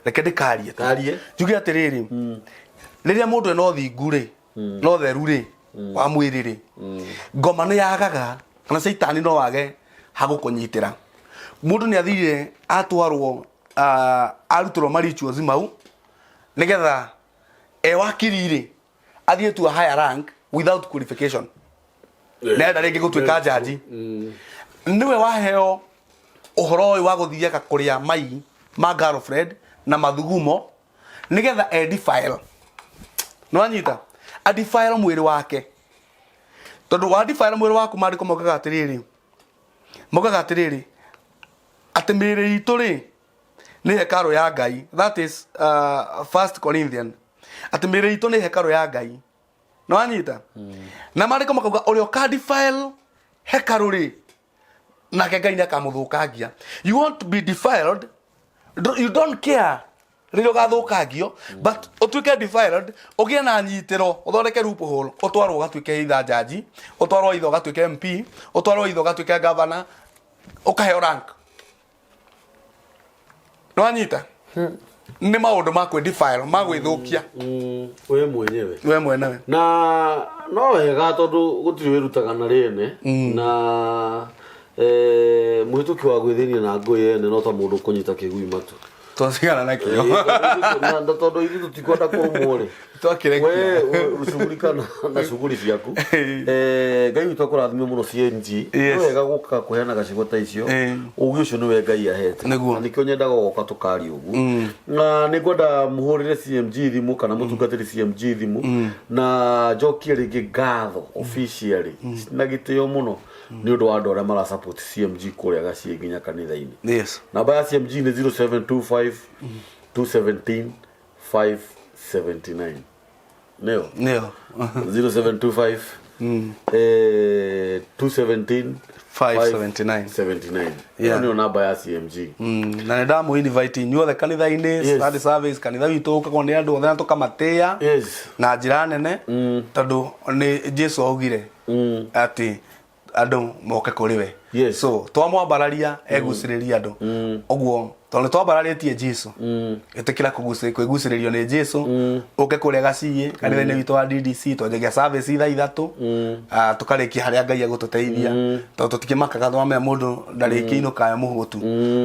reke ndĩkarie tu. Karie. Njuge atĩrĩrĩ, rĩrĩa mũndũ ena ũthingu rĩ, na ũtheru rĩ wa mwĩrĩ rĩ, ngoma nĩ yagaga kana caitani no wage hagũkũnyitĩra. Mũndũ nĩ athire atwarwo, arutĩrwo ma rituals mau nĩgetha e wakiri rĩ athiĩ to a higher rank without qualification, nenda rĩngĩ gũtuĩka jaji. Nĩwe waheo ũhoro ũyũ wa gũthiaga kũrĩa mai ma girlfriend na mathugumo nĩgetha e defile, nĩwanyita, a defile mwĩrĩ wake, tondũ wa defile mwĩrĩ waku, maandĩko maugaga atĩrĩrĩ atĩ mĩĩrĩ itũ rĩ nĩ hekarũ ya Ngai. That is First Corinthian, atĩ mĩĩrĩ itũ nĩ hekarũ ya Ngai, nĩwanyita? Na maandĩko makauga ũrĩa ũka defile hekarũ rĩ, nake Ngai nĩ akamũthũkangia. You want to be defiled, you don't care rĩrĩa ũgathũkangio, but ũtuĩke defiled, ũgĩe na nyitĩro, ũthondeke loophole, ũtwarwo ũgatuĩke either jaji, ũtwarwo either ũgatuĩke MP, ũtwarwo either ũgatuĩke governor, ũkaheo rank, nĩwanyita? Nĩ maũndũ ma kwĩ defile, ma gwĩthũkia. We mwenyewe. We mwenewe. Na no wega tondũ gũtirĩ wĩrutaga na rĩene na mũhĩtũki wa gwĩthĩnia na ngũĩ ene no ta mũndũ ũkũnyita kĩgui matu. Twatigana nakĩo. Na tondũ ithuĩ tũtikwenda kũrũmwo rĩ, Twakĩrekia. we shughulika na shughuli ciaku. Ngai witũ akũrathime mũno, CNG. Nĩ wega gũka kũheanaga ciugo ta icio. Ũgĩ ũcio nĩwe Ngai ahete. Nĩguo. Na nĩkĩo nyendaga gũka tũkaria ũguo, na nĩ ngwenda mũhũrĩre CMG thimũ kana mũtungatĩri CMG thimũ, na njokie rĩngĩ ngatho officially na gĩtĩo mũno nĩ ũndũ wa andũ arĩa mara support CMG kũrĩa gaciĩ nginya kanitha-inĩ. Namba ya CMG nĩ 0725 217 579, nĩyo? Nĩyo. 0725 217 579. 79. Yeah. Ĩyo nĩyo namba ya CMG. Na nĩ ndamũ invite inyuothe kanitha-inĩ. Sunday service kanitha witũ ũkagwo nĩ andũ othe na tũkamatĩĩa na njĩra nene, tondũ nĩ Jesu augire atĩ andũ moke kũrĩ we. So twamwambararia egucĩrĩria andũ ũguo, tondũ nĩ twambararĩtie Jesu. Ĩtĩkĩra kwĩgucĩrĩrio nĩ Jesu, ũke kũrĩa gaciĩ kanitha-inĩ witũ wa DDC. Twanjagia service thaa 3, tũkarĩkia harĩa Ngai egũtũteithia, tondũ tũtikĩmakaga twamenya mũndũ ndarĩkia inũka e mũhũtu.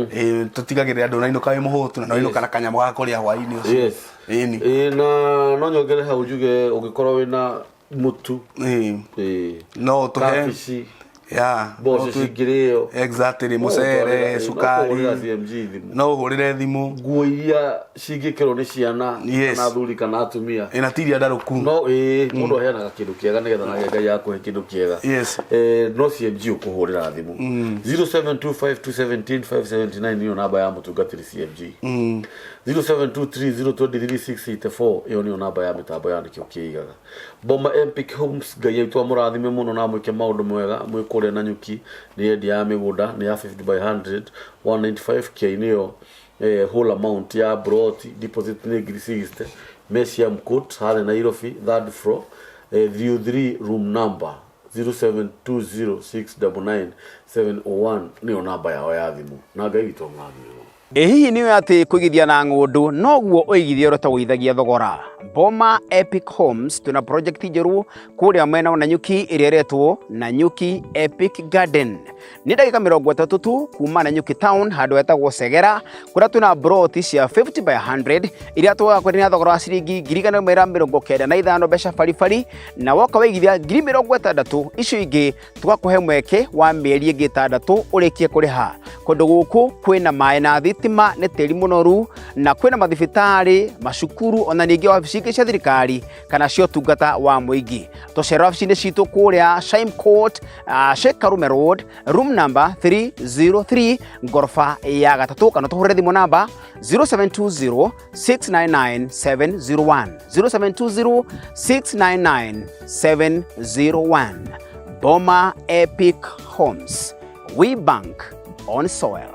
Ĩ, tũtigagĩrĩra andũ nainũka wĩ mũhũtu na no inũka na kanyamũ ga kũrĩa hwaĩ-inĩ ũcio. Ĩni. Ĩĩ, na no nyongere hau njuge ũngĩkorwo wĩna mũtu, no ũtũhe kabici, mboco cingĩrĩo, Exactly, mũcere, cukari. No kũhũrĩra CMG thimũ. No ũhũrĩre thimũ. Nguo iria cingĩkĩrwo nĩ ciana kana athuri kana atumia. Ĩna tiria ndarũku. No ĩĩ, mũndũ aheanaga kĩndũ kĩega nĩgetha nake Ngai akũhe kĩndũ kĩega. No CMG ũkũhũrĩra thimũ 0725217579, nĩyo namba ya mũtungatĩri CMG. 0723023684, ĩyo nĩyo namba ya mĩtambo ya nĩkĩo kĩigaga Boma Epic Homes. Ngai aitũ amũrathime mũno na amwĩke maũndũ mega mwĩ kũrĩa Nanyuki. Nĩ endia ya mĩgũnda, nĩ ya 50 by 100, 195K nĩyo whole amount ya plot, deposit nĩ ngiri 60. Mesiam Court harĩa Nairobi, third floor, 303 room number. 0720699701 nĩyo namba yao ya thimũ, na Ngai witũ amũrathime mũno. Ĩ hihi nĩ atĩ kũigithia na ng'ũndũ noguo ũigithia ũrĩa ũtagũithagia thogora? Boma Epic Homes twĩna project njerũ kũrĩa mwena wa Nanyuki ĩrĩa ĩretwo Nanyuki Epic Garden. Nĩ ndagĩka 30 tu kuma Nanyuki town, handũ hetagwo Segera, kũrĩa twĩna broti cia 50 by 100 iria tũgakwenderia na thogora wa ciringi 195,000 mbeca baribari, na woka waigithia 60,000, icio ingĩ tũgakũhe mweke wa mĩeri ĩngĩ 6 ũrĩkie kũrĩha. Kũndũ gũkũ kwĩna maĩ na thitima, nĩ tĩri mũnoru, na kwĩna mathibitarĩ, macukuru, ona ningĩ wabici ingĩ cia thirikari kana cia ũtungata wa mũingĩ. Tũcera wabici-inĩ citũ kũrĩa Shime Court, Sheikh Karume Road, room number 303, ngoroba ya gatatũ, kana tũhũrĩre thimũ namba 0720 699 701, 0720 699 701. Boma Epic Homes, we bank on soil.